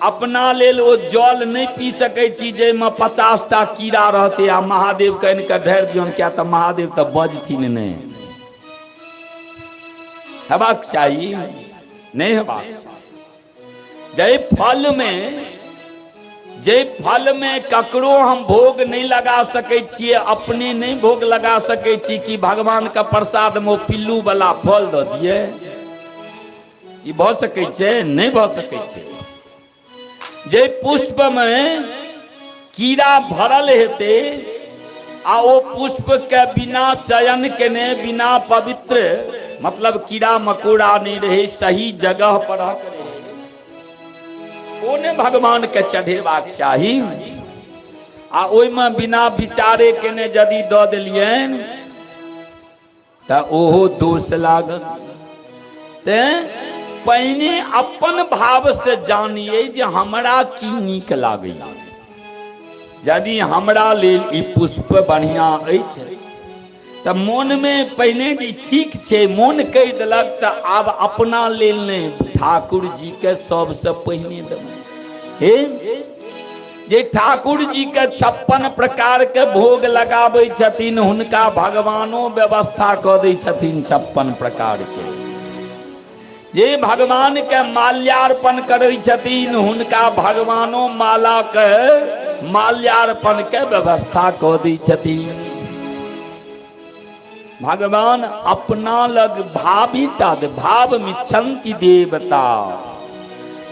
Speaker 1: अपना लेल ओ जल नहि पी सकै छी जाहिमे 50 टा कीड़ा रहतै, आ महादेवके आनि कऽ ढारि दियौन, किया तऽ महादेव तऽ बजथिन नहि। हेबाक चाही? नहि हेबाक चाही। जाहि फलमे जाहि फलमे ककरो हम भोग नहि लगा सकै छियै, अपने नहि भोग लगा सकै छी, कि भगवानके प्रसादमे ओ पिल्लू वाला फल दऽ दियै? ई भऽ सकै छै? नहि भऽ सकै छै। जे पुष्पमे कीड़ा भरल हेतै आ ओ पुष्प के बिना चयन केने, बिना पवित्र, मतलब कीड़ा मकोड़ा नहि रहे, सही जगह पर रहे, ओ ने भगवान के चढ़ेबाक चाही। आ ओहिमे बिना विचारे केने यदि दऽ देलियनि तऽ ओहो दोष लागत। तें पहिने अपन भाव से जानिए जे हमरा की नीक लागैए। यदि हमरा लेल ई पुष्प बढ़िया अछि तऽ मोनमे पहिने जे ठीक छै, मोन कहि देलक, तऽ आब अपना लेल नहि, ठाकुर जीके सबसँ पहिने देबै। हे जे ठाकुर जी के 56 प्रकार के भोग लगाबै छथिन, हुनका भगवानो व्यवस्था कऽ दै छथिन 56 प्रकार के। जे भगवान के माल्यार्पण करै छथिन, हुनका भगवानो माला के माल्यार्पण के व्यवस्था कऽ दै छथिन। भगवान अपना लग भाविता दे, भाव मिच्छन्ति देवता,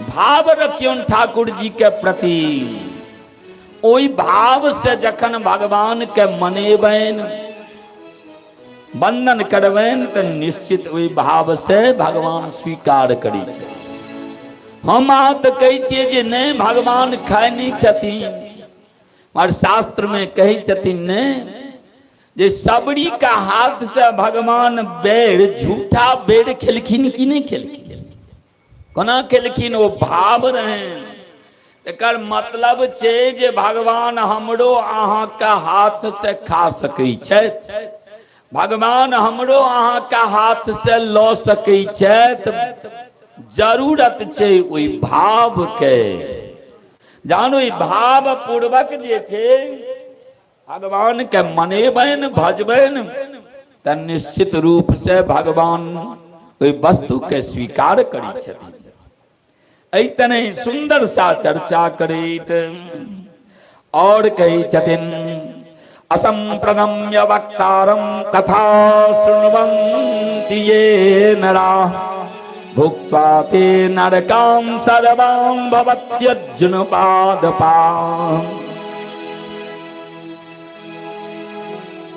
Speaker 1: भाव रखियौन ठाकुर जी के प्रति। ओहि भाव से जखन भगवान के मनेबनि, वंदन करबनि, तऽ निश्चित ओहि भाव से भगवान स्वीकार करै छथिन। हम अहाँ तऽ कहै छियै जे नहि, भगवान खाइ नहि छथिन, और शास्त्र में कहै छथिन ने जे सबरी का हाथ से भगवान बेर, झूठा बेर खेलखिन कि नहि खेलखिन? कोना खेलखिन? ओ भाव रहनि। एकर मतलब छै जे भगवान हमरो अहाँके हाथ से खा सकै छथि, भगवान हमरो अहाँके हाथ से लऽ सकै छथि। जरूरत छै ओहि भाव के। जान ओहि भाव पूर्वक जे छै भगवान के मनेबनि, भजबनि, तऽ निश्चित रूप से भगवान ओहि वस्तु के स्वीकार करै छथिन। एहि तरह सुंदर सा चर्चा करैत और कहै छथिन, असंप्रदम्य वक्तारम कथा शृण्वन्ति ये नरा भुक्त्वा ते नरकां सर्वां भवत्यर्जुन पादपा।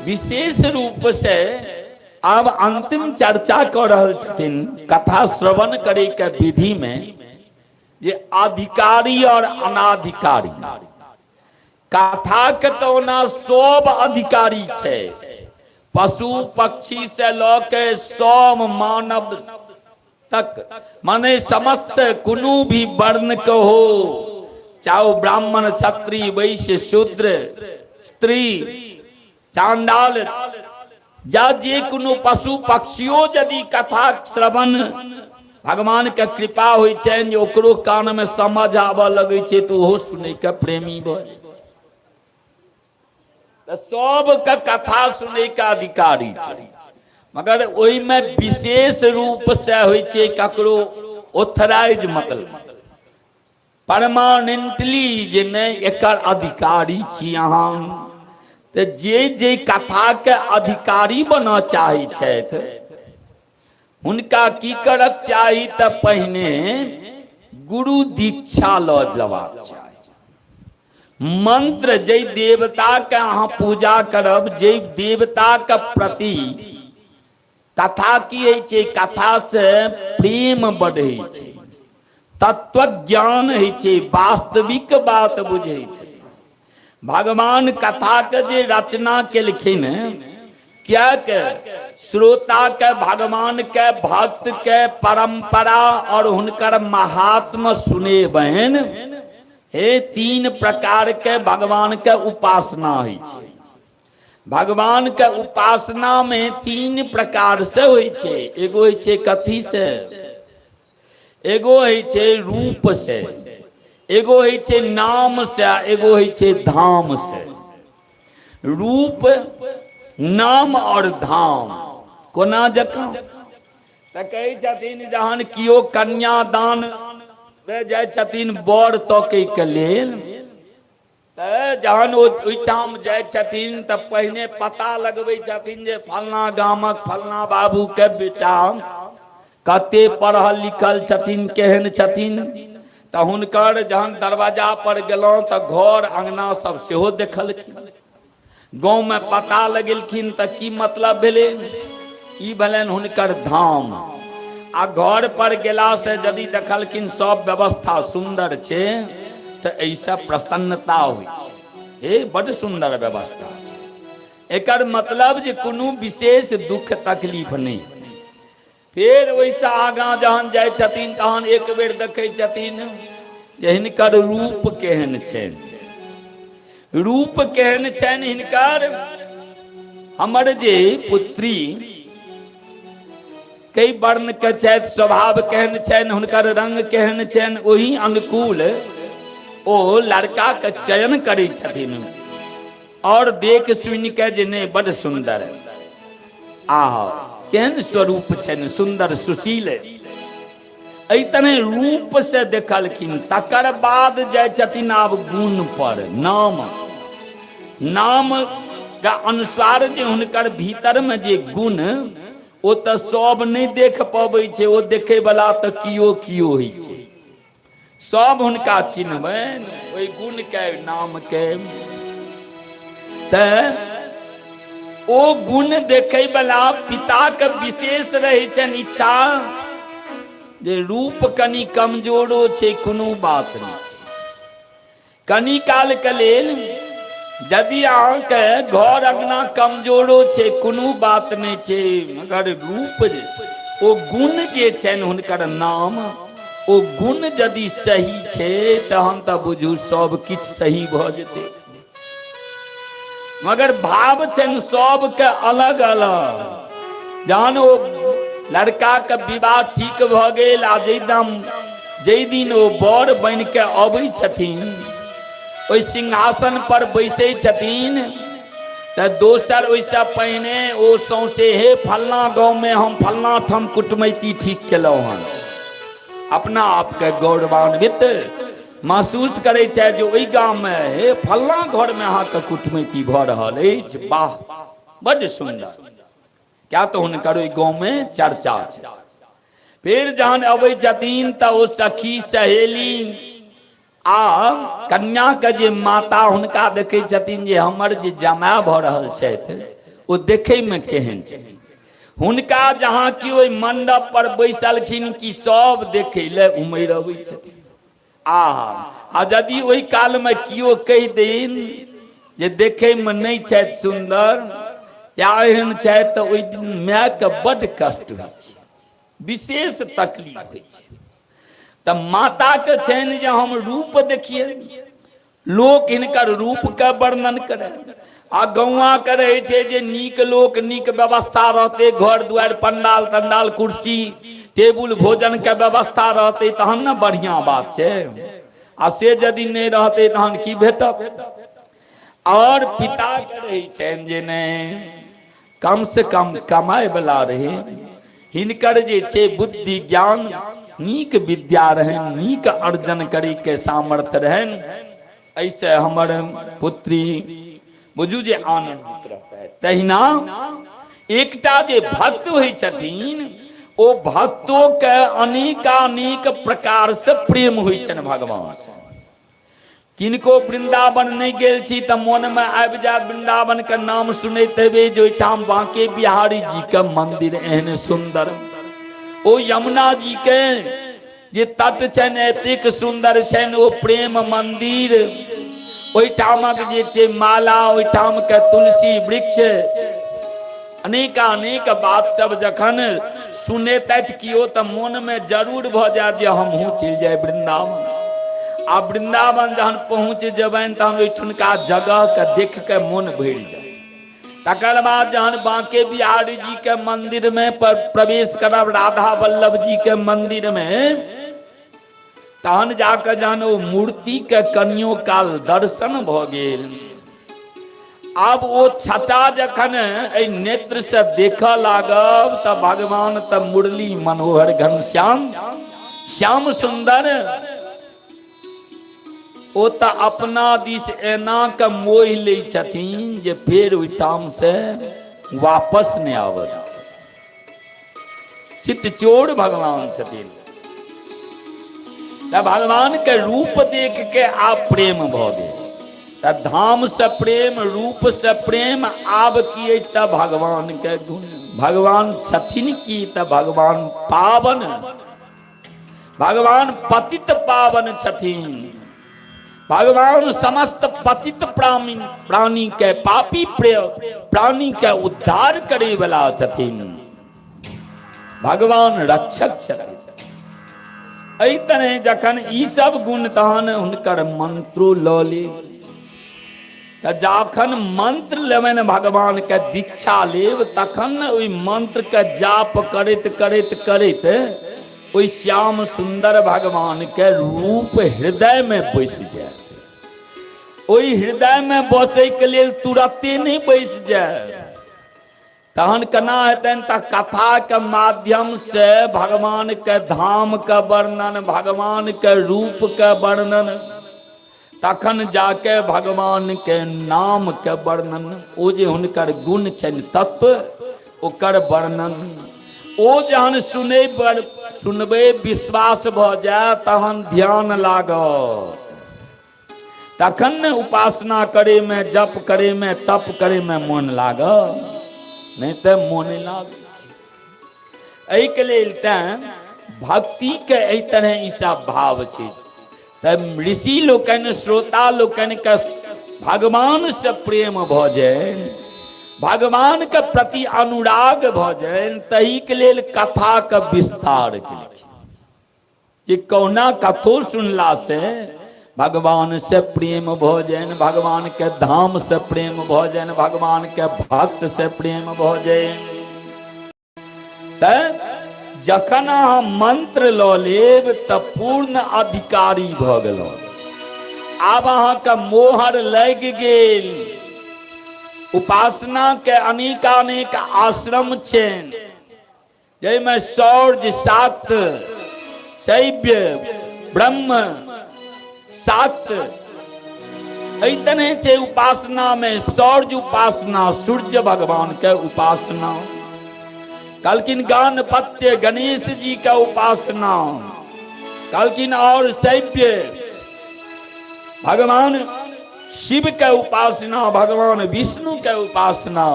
Speaker 1: विशेष रूप से आब अंतिम चर्चा कऽ रहल छथिन कथा श्रवण करे के विधि में जे अधिकारी और अनाधिकारी। कथा के तऽ ओना सब अधिकारी छै, पशु पक्षी से लऽ के सब मानव तक, माने समस्त कोनो भी वर्ण के हो, चाहे ओ ब्राह्मण, क्षत्रिय, वैश्य, शूद्र, स्त्री, चांडाल या जे कोनो पशु पक्षियो, यदि कथा श्रवण भगवान के कृपा होइ छनि जे ओकरो कान में समझ आबऽ लगै छै, तऽ ओहो सुनै के प्रेमी भऽ जाइ छै। तऽ सबके कथा सुनै के अधिकारी छै, मगर ओहिमे विशेष रूप से होइ छै ककरो ऑथराइज, मतलब परमानेंटली जे नहि, एकर अधिकारी छी अहाँ। तऽ जे जे कथाके अधिकारी बनऽ चाहै छथि, हुनका की करक चाही? तऽ पहिने गुरु दीक्षा लऽ लेबाक चाही। मंत्र, जाहि देवताके अहाँ पूजा करब, जाहि देवताके प्रति कथा की होइ छै, कथा से प्रेम बढ़ै छै, तत्व ज्ञान होइ छै, वास्तविक बात बुझै छै। भगवान कथा के जे रचना केलखिन, कियाक श्रोता के भगवान के भक्त के परंपरा और हुनकर महात्म सुनेबनि। हे, तीन प्रकार के भगवान के उपासना होइ छै। भगवान के उपासना में तीन प्रकार से होइ छै। एगो होइ छै कथी से? एगो होइ छै रूप से, एगो होइ छै नाम से, एगो होइ छै धाम से। रूप, नाम और धाम। कोना जकाँ तऽ कहै छथिन, जहन केओ कन्यादान जाइ छथिन बर तकै के लेल, तऽ जहन ओ ओहिठाम जाइ छथिन तऽ पहिने पता लगबै छथिन जे फलना गामक फलना बाबूके बेटा कते पढ़ल लिखल छथिन, केहन छथिन। तऽ हुनकर जहन दरवाजा पर गेलहुँ तऽ घर अंगना सब सेहो देखलखिन, गाँवमे पता लगेलखिन। तऽ की मतलब भेलै? ई भेलनि हुनकर धाम। आ घर पर गेलासँ यदि देखलखिन सब व्यवस्था सुन्दर छै, तऽ एहिसँ प्रसन्नता होइ छै, हे, बड्ड सुन्दर व्यवस्था छै। एकर मतलब जे कोनो विशेष दुख तकलीफ नहि। फेर ओहिसँ आगाँ जहन जाइ छथिन, तहन एक बेर देखै छथिन जे हिनकर रूप केहन छनि, रूप केहन छनि हिनकर। हमर जे पुत्री कई वर्ण के छथि, स्वभाव केहन छनि हुनकर, रंग केहन छनि, ओहि अनुकूल ओ लड़का के चयन करै छथिन। और देख सुनि के जे नहि, बड सुन्दर, आह, केहन स्वरूप छनि, सुन्दर सुशील, एहि तरह रूप से देखलखिन। तकर बाद जाइ छथिन आब गुण पर, नाम। नाम के अनुसार जे हुनकर भीतर में जे गुण, ओ तऽ सब नहि देख पबै छै। ओ देखे वाला तऽ कियो कियो होइ छै। सब हुनका चिन्हबनि ओहि गुण के, नाम के। तऽ ओ गुण देखै वाला पिता के विशेष रहै छनि इच्छा जे रूप कनि कमजोरो छै, कोनो बात नहि छै। कनि काल के लेल यदि अहाँके घर अंगना कमजोरो छै, कोनो बात नहि छै, मगर रूप जे, ओ गुण जे छनि हुनकर, नाम, ओ गुण यदि सही छै, तहन तऽ बुझू सब किछु सही भऽ जेतै। मगर भाव छनि सबके अलग अलग। जहन ओ लड़काके विवाह ठीक भऽ गेल आ जाहि जाहि दिन ओ बर बनि कऽ अबै छथिन, ओहि सिंहासन पर बैसै छथिन, तऽ दोसर ओहिसँ पहिने ओ सौंसे, हे, फलना गाँवमे हम फलना ठाम कुटमैती ठीक केलहुँ हन, अपना आपके गौरवान्वित महसूस करै छथि जे ओहि गाममे, हे, फलना घरमे अहाँके कुटमैती भऽ रहल अछि, वाह, बड्ड सुन्दर। क्या तऽ हुनकर ओहि गाँवमे चर्चा छै। फेर जहन अबै छथिन तऽ ओ सखी सहेली आ कन्याके जे माता हुनका देखै छथिन जे हमर जे जमाय भऽ रहल छथि, ओ देखैमे केहन छथिन। हुनका जहाँ कि ओहि मंडप पर बैसलखिन कि सब देखै लए उमड़ि अबै छथिन। आ यदि ओहि कालमे केओ कहि दिन जे देखैमे नहि छथि सुन्दर या एहन छथि, तऽ ओहि दिन मायके बड्ड कष्ट होइ छै, विशेष तकलीफ होइ छै। तऽ माताके छनि जे हम रूप देखियै, लोक हिनकर रूपके वर्णन करै। आ गौआ के रहै छै जे नीक लोक, नीक व्यवस्था रहतै, घर दुआरि, पंडाल तंडाल, कुर्सी टेबुल, भोजन के व्यवस्था रहतै, तहन ने बढ़िआँ बात छै। आ से यदि नहि रहतै, तहन की भेटत? और पिता के रहै छनि जे नहि, कम से कम कमाय वाला रहे, हिनकर जे छै बुद्धि ज्ञान, नीक विद्या रहनि, नीक अर्जन करे के सामर्थ्य रहनि, एहिसँ हमर पुत्री बुझू जे आनंदित रहता। तहिना एकटा जे भक्त होइ छथिन, ओ भक्तो के अनेकानेक प्रकार से प्रेम होइ छनि भगवान से। किनको वृंदावन नहि गेल छी तऽ मोनमे आबि जायत, वृंदावन के नाम सुनैत हेबै जे ओहिठाम बांके बिहारी जी के मंदिर एहन सुंदर, ओ यमुना जी के जे तट छनि एतेक सुंदर छनि, ओ प्रेम मंदिर, ओहिठामक जे छै माला, ओहिठाम के तुलसी वृक्ष। अनेकानेक बात सब जखन सुनेतथि कियो तऽ मोनमे जरूर भऽ जायत जे हमहूँ चलि जाय वृन्दावन। आ वृन्दावन जहन पहुँच जेबनि तहन ओहिठुनका जगहके देख के मोन भरि जाय। तकर बाद जहन बांके बिहारी जी के मंदिर में प्रवेश करब, राधा वल्लभ जी के मंदिर में, तहन जाके जहन ओ मूर्ति के कनियो काल दर्शन भऽ गेल, आब ओ छटा जखन एहि नेत्र से देखऽ लागब तऽ भगवान तऽ मुरली मनोहर घनश्याम श्याम सुंदर ओ तऽ अपना दिस एना के मोहि लै छथिन जे फेर ओहिठाम से वापस नहि आबऽ। चित्तचोर भगवान छथिन। तऽ भगवान के रूप देख के आब प्रेम भऽ गेल। तऽ धाम से प्रेम, रूप से प्रेम, आब की अछि तऽ भगवान के गुण। भगवान छथिन की तऽ भगवान पावन, भगवान पतित पावन छथिन। भगवान समस्त पतित प्राणी प्राणी के, पापी प्राणी के उद्धार करे वाला छथिन। भगवान रक्षक छथिन। एहि तरह जखन ई सब गुण, तहन हुनकर मंत्रो लऽ ली। तऽ जखन मंत्र लेबनि, भगवान के दीक्षा लेब, तखन ने ओहि मंत्र के जाप करैत करैत करैत ओहि श्याम सुंदर भगवान के रूप हृदय में बसि जायत। ओहि हृदय में बसै के लेल तुरते नहि बसि जाय, तहन केना हेतनि? तऽ कथा के माध्यम से भगवान के धाम के वर्णन, भगवान के रूप के वर्णन, तखन जाके भगवान के नाम के वर्णन, ओ जे हुनकर गुण छनि, तत्व, ओकर वर्णन। ओ जहन सुनै पर सुनबै, विश्वास भऽ जाय, तहन ध्यान लागत, तखन ने उपासना करे में, जप करे में, तप करे में मोन लागत, नहीं तऽ मोन लागै छै। एहिके लेल तैं भक्ति के एहि तरह ई सब भाव छै। तऽ ऋषि लोकनि श्रोता लोकनि के भगवान से प्रेम भऽ जाय, भगवान के प्रति अनुराग भऽ जाय, ताहि के लेल कथा के विस्तार केलखिन जे कहुना कथो सुनला से भगवान से प्रेम भऽ जाइन, भगवान के धाम से प्रेम भऽ जाइन, भगवान के भक्त से प्रेम भऽ जाइन। तऽ जखन अहाँ मंत्र लऽ लेब तऽ पूर्ण अधिकारी भऽ गेलहुँ। आब अहाँके मोहर लागि गेल। उपासना के अनेकानेक आश्रम छनि, जाहिमे शौर्य, शाक्त, शैव्य, ब्रह्म, शाक्त, एहि तरह छै उपासना में। शौर्य उपासना, सूर्य भगवान के उपासना कहलखिन, गणपत्य गणेश जी के उपासना कहलखिन, और शैव्य भगवान शिव के उपासना, भगवान विष्णु के उपासना,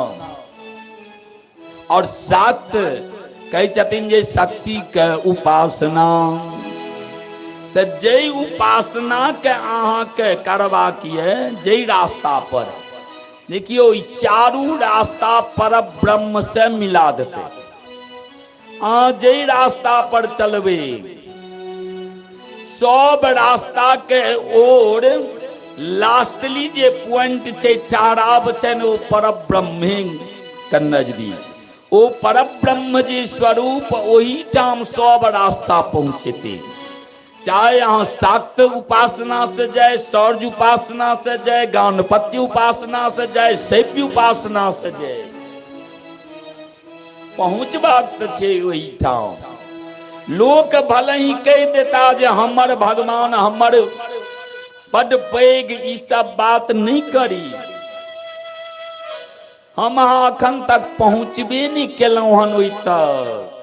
Speaker 1: और सात कहै छथिन जे शक्ति के उपासना। तऽ जाहि उपासना के अहाँके करबाक यऽ, जाहि रास्ता पर, देखियौ, ई चारू रास्ता पर ब्रह्म से मिला देतै। अहाँ जाहि रास्ता पर चलबै, सब रास्ता के ओर लास्टली जे पॉइंट छै, ठहराव छै, ओ पर ब्रह्मे के नजदीक, ओ पर ब्रह्म जे स्वरूप, ओहिठाम सब रास्ता पहुँचेतै। चाहे अहाँ शाक्त उपासना से जाय, शौर्य उपासना से जाय, गणपति उपासना से जाय, शैव्य उपासना से जाय, पहुँचबाक तऽ छै ओहिठाम। लोक भले ही कहि देता जे हमर भगवान हमर बड पैघ, ई सब बात नहि करी। हम अहाँ अखन तक पहुँचबे नहि केलहुँ हन ओहि तक।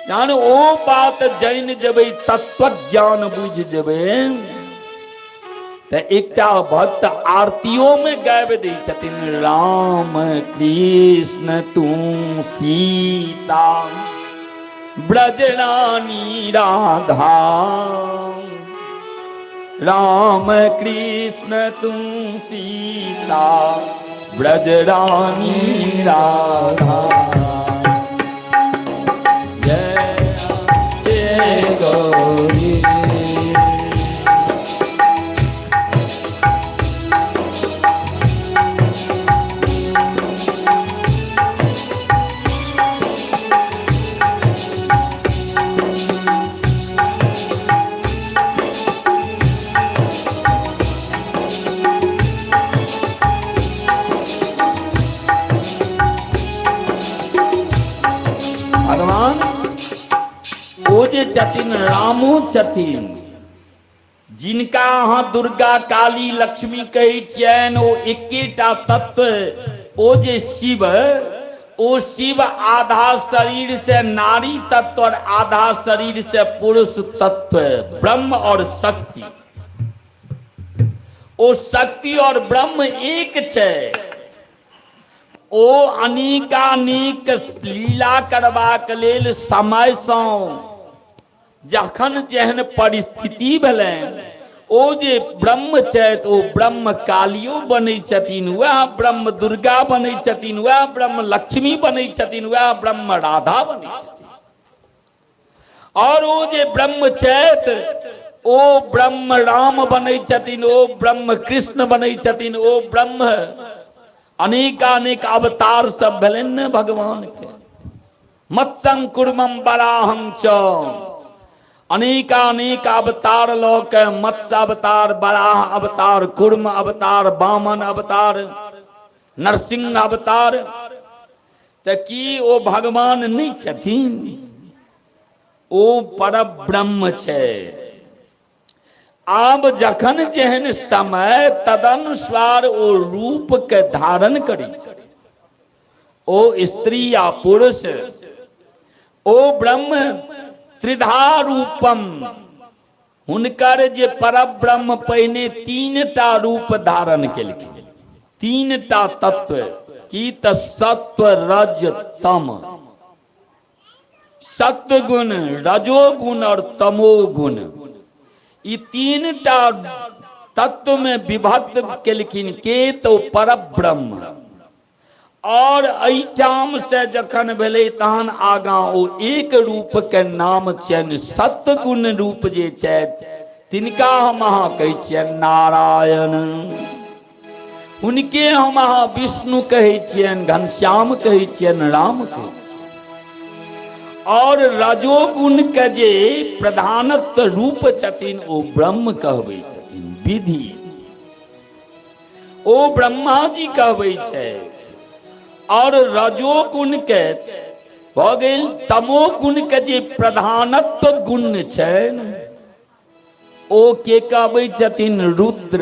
Speaker 1: जहन ओ बात जानि जेबै, तत्व ज्ञान बुझि जेबै, तऽ एकटा भक्त आरतियो में गाबि दै छथिन, राम कृष्ण तू सीता ब्रज रानी राधा, राम कृष्ण तू सीता ब्रज रानी राधा जय जय गौरी। भगवान ओ जे छथिन, रामो छथिन, जिनका अहाँ दुर्गा, काली, लक्ष्मी कहै छियनि, ओ एकेटा तत्व। ओ जे शिव, ओ शिव आधा शरीर से नारी तत्व और आधा शरीर से पुरुष तत्व, ब्रह्म और शक्ति। ओ शक्ति और ब्रह्म एक छै। ओ अनेकानेक लीला करबाक लेल समयसँ जखन जेहन परिस्थिति भेलनि, ओ जे ब्रह्म छथि, ओ ब्रह्म कालियो बनै छथिन, वएह ब्रह्म दुर्गा बनै छथिन, वएह ब्रह्म लक्ष्मी बनै छथिन, वएह ब्रह्म राधा बनै छथिन। और ओ जे ब्रह्म छथि, ओ ब्रह्म राम बनै छथिन, ओ ब्रह्म कृष्ण बनै छथिन, ओ ब्रह्म अनेकानेक अवतार सब भेलनि ने भगवान के। मत्सं कुर्मम बराहं च, अनेकानेक अवतार लऽ के, मत्स्य अवतार, बराह अवतार, कुर्म अवतार, वामन अवतार, नरसिंह अवतार। तऽ की ओ भगवान नहि छथिन? ओ परब्रह्म छै। आब जखन जेहन समय तदनुसार ओ रूप के धारण करै छथिन, ओ स्त्री या पुरुष। ओ ब्रह्म त्रिधा रूपम, हुनकर जे परब्रह्म पहिने तीन टा रूप धारण केलखिन, तीन टा तत्व। की तऽ सत्व, रज, तम। सत्वगुण, रजोगुण और तमोगुण, ई तीन टा तत्व में विभक्त केलखिन के? तो परब्रह्म। और एहिठाम से जखन भेलै, तहन आगाँ ओ एक रूप के नाम छियनि, सत्गुण रूप जे छथि, तिनका हम अहाँ कहै छियनि नारायण। हुनके हम अहाँ विष्णु कहै छियनि, घनश्याम कहै छियनि, राम कहै छियनि। और रजोगुण के जे प्रधानत्व रूप छथिन, ओ ब्रह्म कहबै छथिन, विधि ओ ब्रह्मा जी कहबै छै। और रजोगुण के भऽ गेल, तमोगुण के जे प्रधानत्व गुण छै, ओ के कहबै छथिन? रुद्र।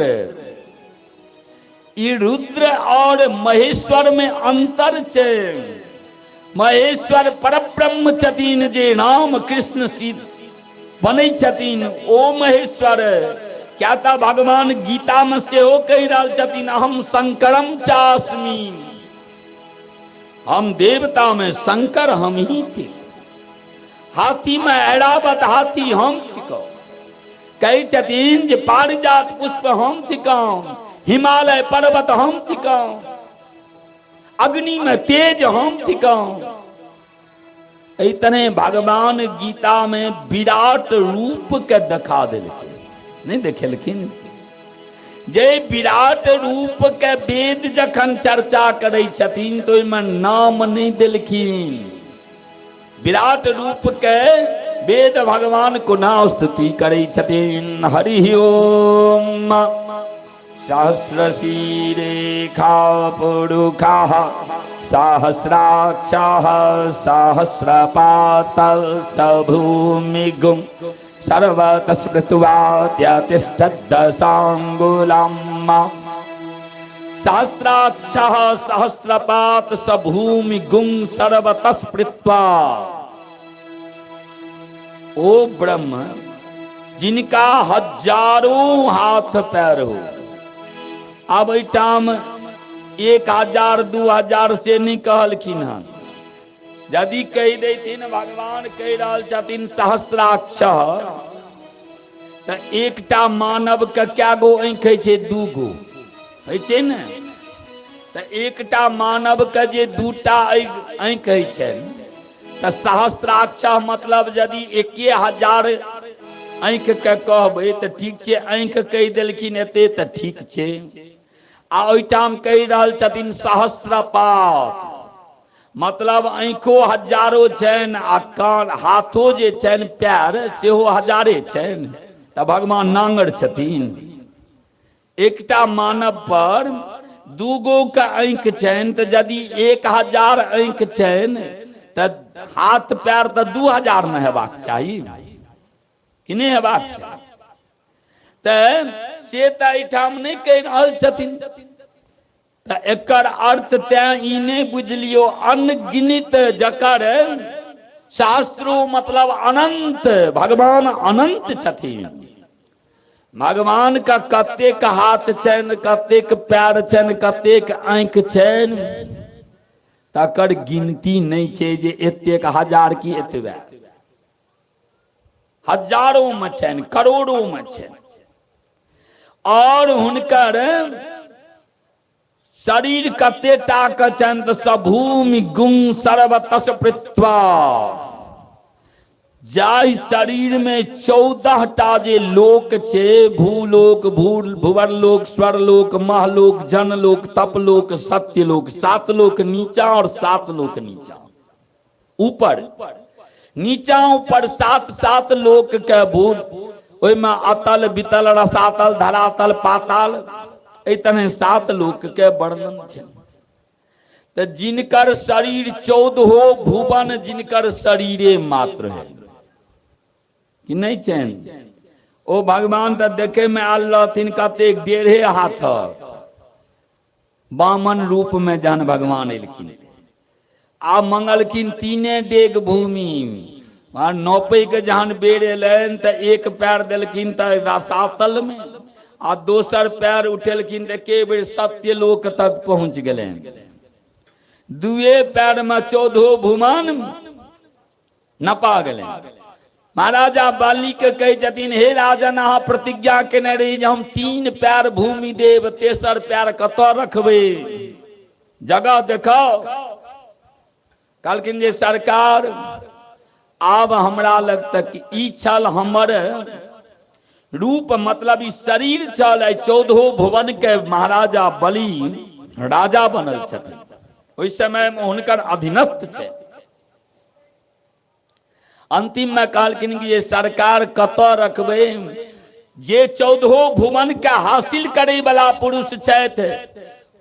Speaker 1: ई रुद्र और महेश्वर में अंतर छै। महेश्वर परब्रह्म छथिन, जे राम, कृष्ण, सीत बनै छथिन, ओ महेश्वर। क्या तऽ भगवान गीता में सेहो कहि रहल छथिन, हम शंकरम चास्मी, हम देवता में शंकर हम ही थी, हाथी में ऐरावत हाथी हम छिकौ। कहै छथिन जे पारिजात पुष्प हम थिकौं, हिमालय पर्वत हम थिकौं, अग्नि में तेज हम थिकौं। एहि तरह भगवान गीता में विराट रूप के देखा देलखिन, नहीं देखेलखिन? जे विराट रूप के वेद जखन चर्चा करै छथिन, तो ओहिमे नाम नहि देलखिन। विराट रूप के वेद भगवान कोना स्तुति करै छथिन? हरि ओम। सहस्रशीरेखा पुरुषा सहस्राक्षः सहस्रपात सभूमिगुं सर्वतस्मृत्वाद्यतिष्ठद्दशाङ्गुलम्। सहस्राक्ष सहस्रपात सभूमि गुं सर्वतस्पृत्वा, ओ ब्रह्म जिनका हजारों हाथ पैर हो। आब एहिठाम 1000, 2000 से नहि कहलखिन हन। यदि कहि दैथिन, भगवान कहि रहल छथिन सहस्राक्ष, तऽ एकटा मानव के कै गो आँखि होइ छै? 2 गो होइ छै ने? तऽ एकटा मानवके जे दूटा आँखि होइ छनि तऽ सहस्राक्ष मतलब यदि 1000 आँखिके कहबै तऽ ठीक छै, आँखि कहि देलखिन एते तऽ ठीक छै। आ ओहिठाम कहि रहल छथिन सहस्रपात, मतलब आँखो हजारो छनि आ कान हाथो जे छनि पैर सेहो हजारे छनि। तऽ भगवान नांगर छथिन। एकटा मानव पर दूगो के आँखि छनि तऽ यदि 1000 आँखि छनि तऽ हाथ पैर तऽ 2000 ने हेबाक चाही कि नहि हेबाक चाही? तऽ से तऽ एहिठाम नहि कहि रहल छथिन। तऽ एकर अर्थ तें ई नहि बुझलियौ अनगिनत, जकर शास्त्रो मतलब अनंत, भगवान अनंत छथिन। भगवान का कतेक हाथ छनि, कतेक पैर छनि, कतेक आँखि छनि, तकर गिनती नहि छै जे एतेक हजार की एतबे, हजारों में छनि, करोड़ों में छनि। और हुनकर शरीर कते टा के छनि तऽ सभूमि गुण सर्वतस पृथ्वा, जाहि शरीर में 14 टा जे लोक छै, भूलोक, भूवरलोक, स्वरलोक, महलोक, जनलोक, तपलोक, सत्यलोक, 7 लोक नीचा और 7 लोक नीचा ऊपर, नीचा ऊपर 7 लोक के भूल, ओहिमे अतल वितल रसातल धरातल पाताल, एहि तरह 7 लोक के वर्णन छै। तऽ जिनकर शरीर 14 भुवन जिनकर शरीरे मात्र है कि नहीं छनि, ओ भगवान तऽ देखे में आयल रहथिन कतेक 1.5 हाथ वामन रूप में जहन भगवान एलखिन आ मंगलखिन 3 डेग भूमि, आ नौपै के जहन बेर एलनि तऽ एक पैर देलखिन तऽ रसातल में, आ दोसर पैर उठेलखिन तऽ एके बेर सत्यलोक तक पहुँच गेलनि। दुए पैर में 14 भुवन नपा गेलनि। महाराजा बाली के कहै छथिन, हे राजन, अहाँ प्रतिज्ञा केने रही जे हम 3 पैर भूमि देब, तेसर पैर कतऽ रखबै, जगह देखाओ। कहलखिन जे सरकार, आब हमरा लग तक ई छल हमर रूप, मतलब ई शरीर छल। एहि 14 भुवन के महाराजा बलि राजा बनल छथिन, ओहि समय में हुनकर अधीनस्थ छै। अंतिम में कहलखिन कि ये सरकार कतऽ रखबै, जे 14 भुवन के हासिल करे वाला पुरुष छथि,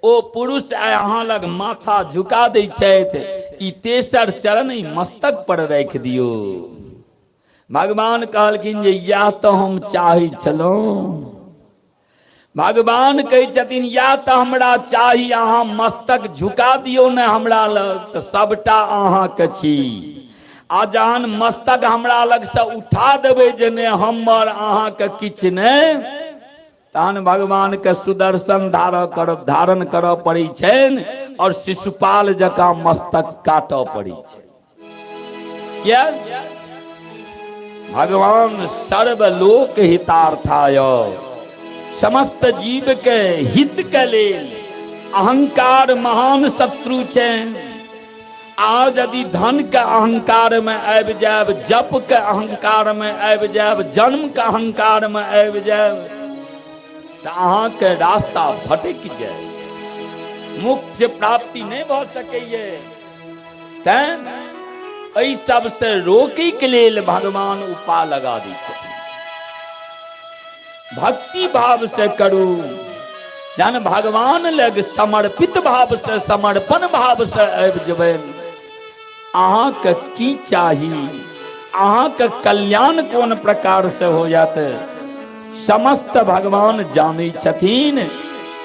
Speaker 1: ओ पुरुष आइ अहाँ लग माथा झुका दै छथि, ई तेसर चरण ई मस्तक पर राखि दियौ। भगवान कहलखिन जे इएह तऽ हम चाहै छलहुँ। भगवान कहै छथिन या तऽ हमरा चाही, अहाँ मस्तक झुका दियौ ने हमरा लग तऽ सबटा अहाँके छी, आ जहन मस्तक हमरा लगसँ उठा देबै जे नहि हमर अहाँके किछु नहि, तहन भगवानके सुदर्शन धारण करऽ पड़ै छनि और शिशुपाल जकाँ मस्तक काटऽ पड़ै छै। किया? भगवान सर्वलोक हितार्थाय, समस्त जीव के हित के लेल अहंकार महान शत्रु छै। आ यदि धन के अहंकार में आबि जायब, जप के अहंकार में आबि जायब, जन्म के अहंकार में आबि जायब, तऽ अहाँके रास्ता भटकि जाय, मोक्ष प्राप्ति नहि भऽ सकैए। तैं एहि सबसे रोकै के लेल भगवान उपाय लगा दै छथिन। भक्ति भाव से करू, जहन भगवान लग समर्पित भाव से, समर्पण भाव से आबि जेबै, अहाँके की चाही, अहाँके कल्याण कोन प्रकार से होयत, समस्त भगवान जानै छथिन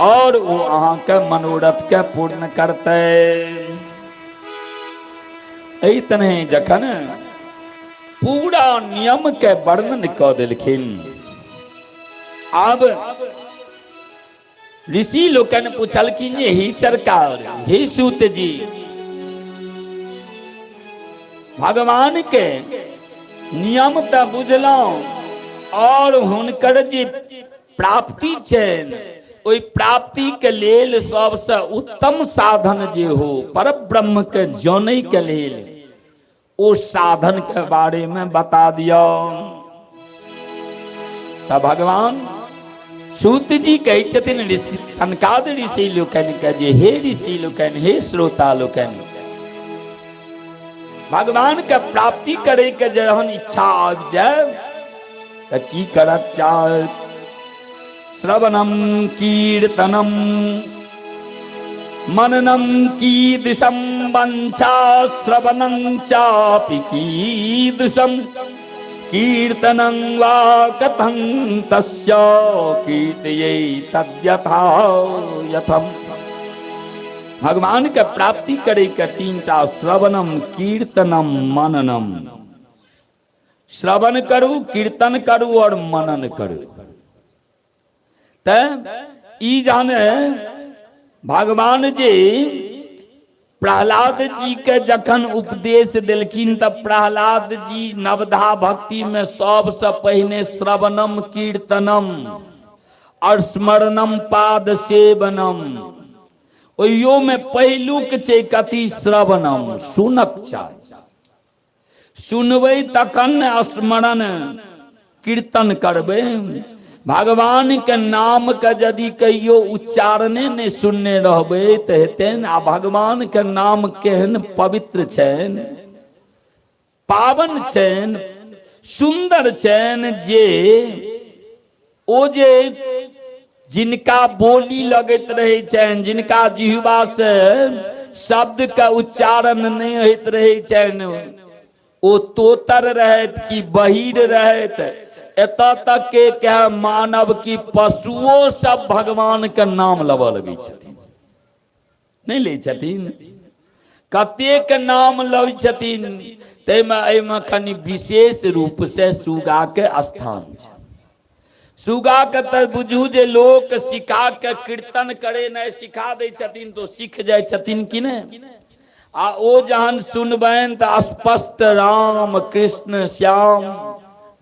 Speaker 1: और ओ अहाँके मनोरथ के पूर्ण करतै। एहि तरहे जखन पूरा नियम के वर्णन कऽ देलखिन, आब ऋषि लोकनि पुछलखिन जे हे सरकार, हे सूत जी, भगवान के नियम तऽ बुझलहुँ और हुनकर जे प्राप्ति छनि ओहि प्राप्ति के लेल सबसे उत्तम साधन जे हो पर ब्रह्म के जानै के लेल, ओ साधन के बारे में बता दियौ। तऽ भगवान सूत जी कहै छथिन ऋषि सनकाद ऋषि लोकनि के जे हे ऋषि लोकनि, हे श्रोता लोकनि, भगवान के प्राप्ति करे के जहन इच्छा आबि जाय तऽ की करक चाही? श्रवणम कीर्तनम मननम कीदृशम वंशा श्रवणं चापि कीदृशम कीर्तनं वा कथं तस्य कीर्तये तद्यथा यथम। भगवान के प्राप्ति करे के तीन टा, श्रवणम कीर्तनम मननम। श्रवण करू, कीर्तन करू और मनन करू। तऽ ई जाने भगवान जी प्रहलाद जी के जखन उपदेश देलखिन तऽ प्रहलाद जी नवधा भक्ति में सबसे पहिने श्रवणम कीर्तनम और स्मरणम पाद सेवनम, ओहियो में पहिलुक छै कथी? श्रवणम, सुनक चाही। सुनबै तखन ने स्मरण कीर्तन करबै। भगवान के नाम के यदि कहियो उच्चारणे नहि सुनने रहबै तऽ हेतै ने? आ भगवान के नाम केहन पवित्र छनि, पावन छनि, सुन्दर छनि जे ओ जे जिनका बोली लगैत रहै छनि, जिनका जिहवा से शब्द के उच्चारण नहि होइत रहै छनि, ओ तोतर रहैत कि बहिर रहैत, एतऽ तक के कह मानव की पशुओ सब भगवान के नाम लेबऽ लगै छथिन। नहि लै छथिन? कतेक नाम लै छथिन। ताहिमे एहिमे कनि विशेष रूप से सुगाके स्थान छै। सुगाके तऽ बुझू जे लोक सिखा के कीर्तन करे नहि सिखा दै छथिन तऽ सीख जाइ छथिन कि नहि? आ ओ जहन सुनबनि तऽ स्पष्ट राम कृष्ण श्याम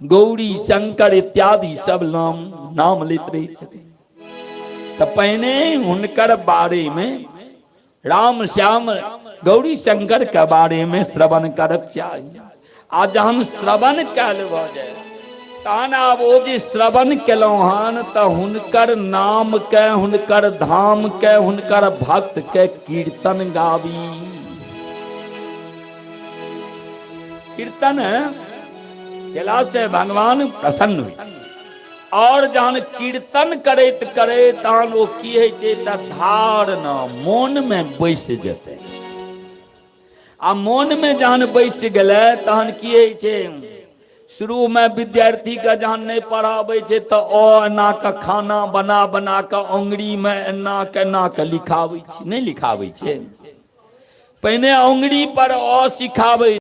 Speaker 1: गौरी शंकर इत्यादि सब नाम नाम लैत रहै छथिन। तऽ पहिने हुनकर बारेमे, राम श्याम गौरी शंकर के बारेमे श्रवण करक चाही। आ जहन श्रवण कयल भऽ जाय तहन आब ओ जे श्रवण केलहुँ हन तऽ हुनकर नामके, हुनकर धामके, हुनकर भक्तके कीर्तन गाबी। कीर्तन केला से भगवान प्रसन्न होइ। और जहन कीर्तन करैत करैत तहन ओ की होइ छै तऽ धारणा मोनमे बैस जेतै। आ मोनमे जहन बैस गेलै तहन की होइ छै? शुरूमे विद्यार्थीके जहन नहि पढ़ाबै छै तऽ अ एना कऽ खाना बना बना कऽ अङ्गुरीमे एना कऽ एना कऽ लिखाबै छै। नहि लिखाबै छै? पहिने अङ्गुरी पर अ सिखाबै।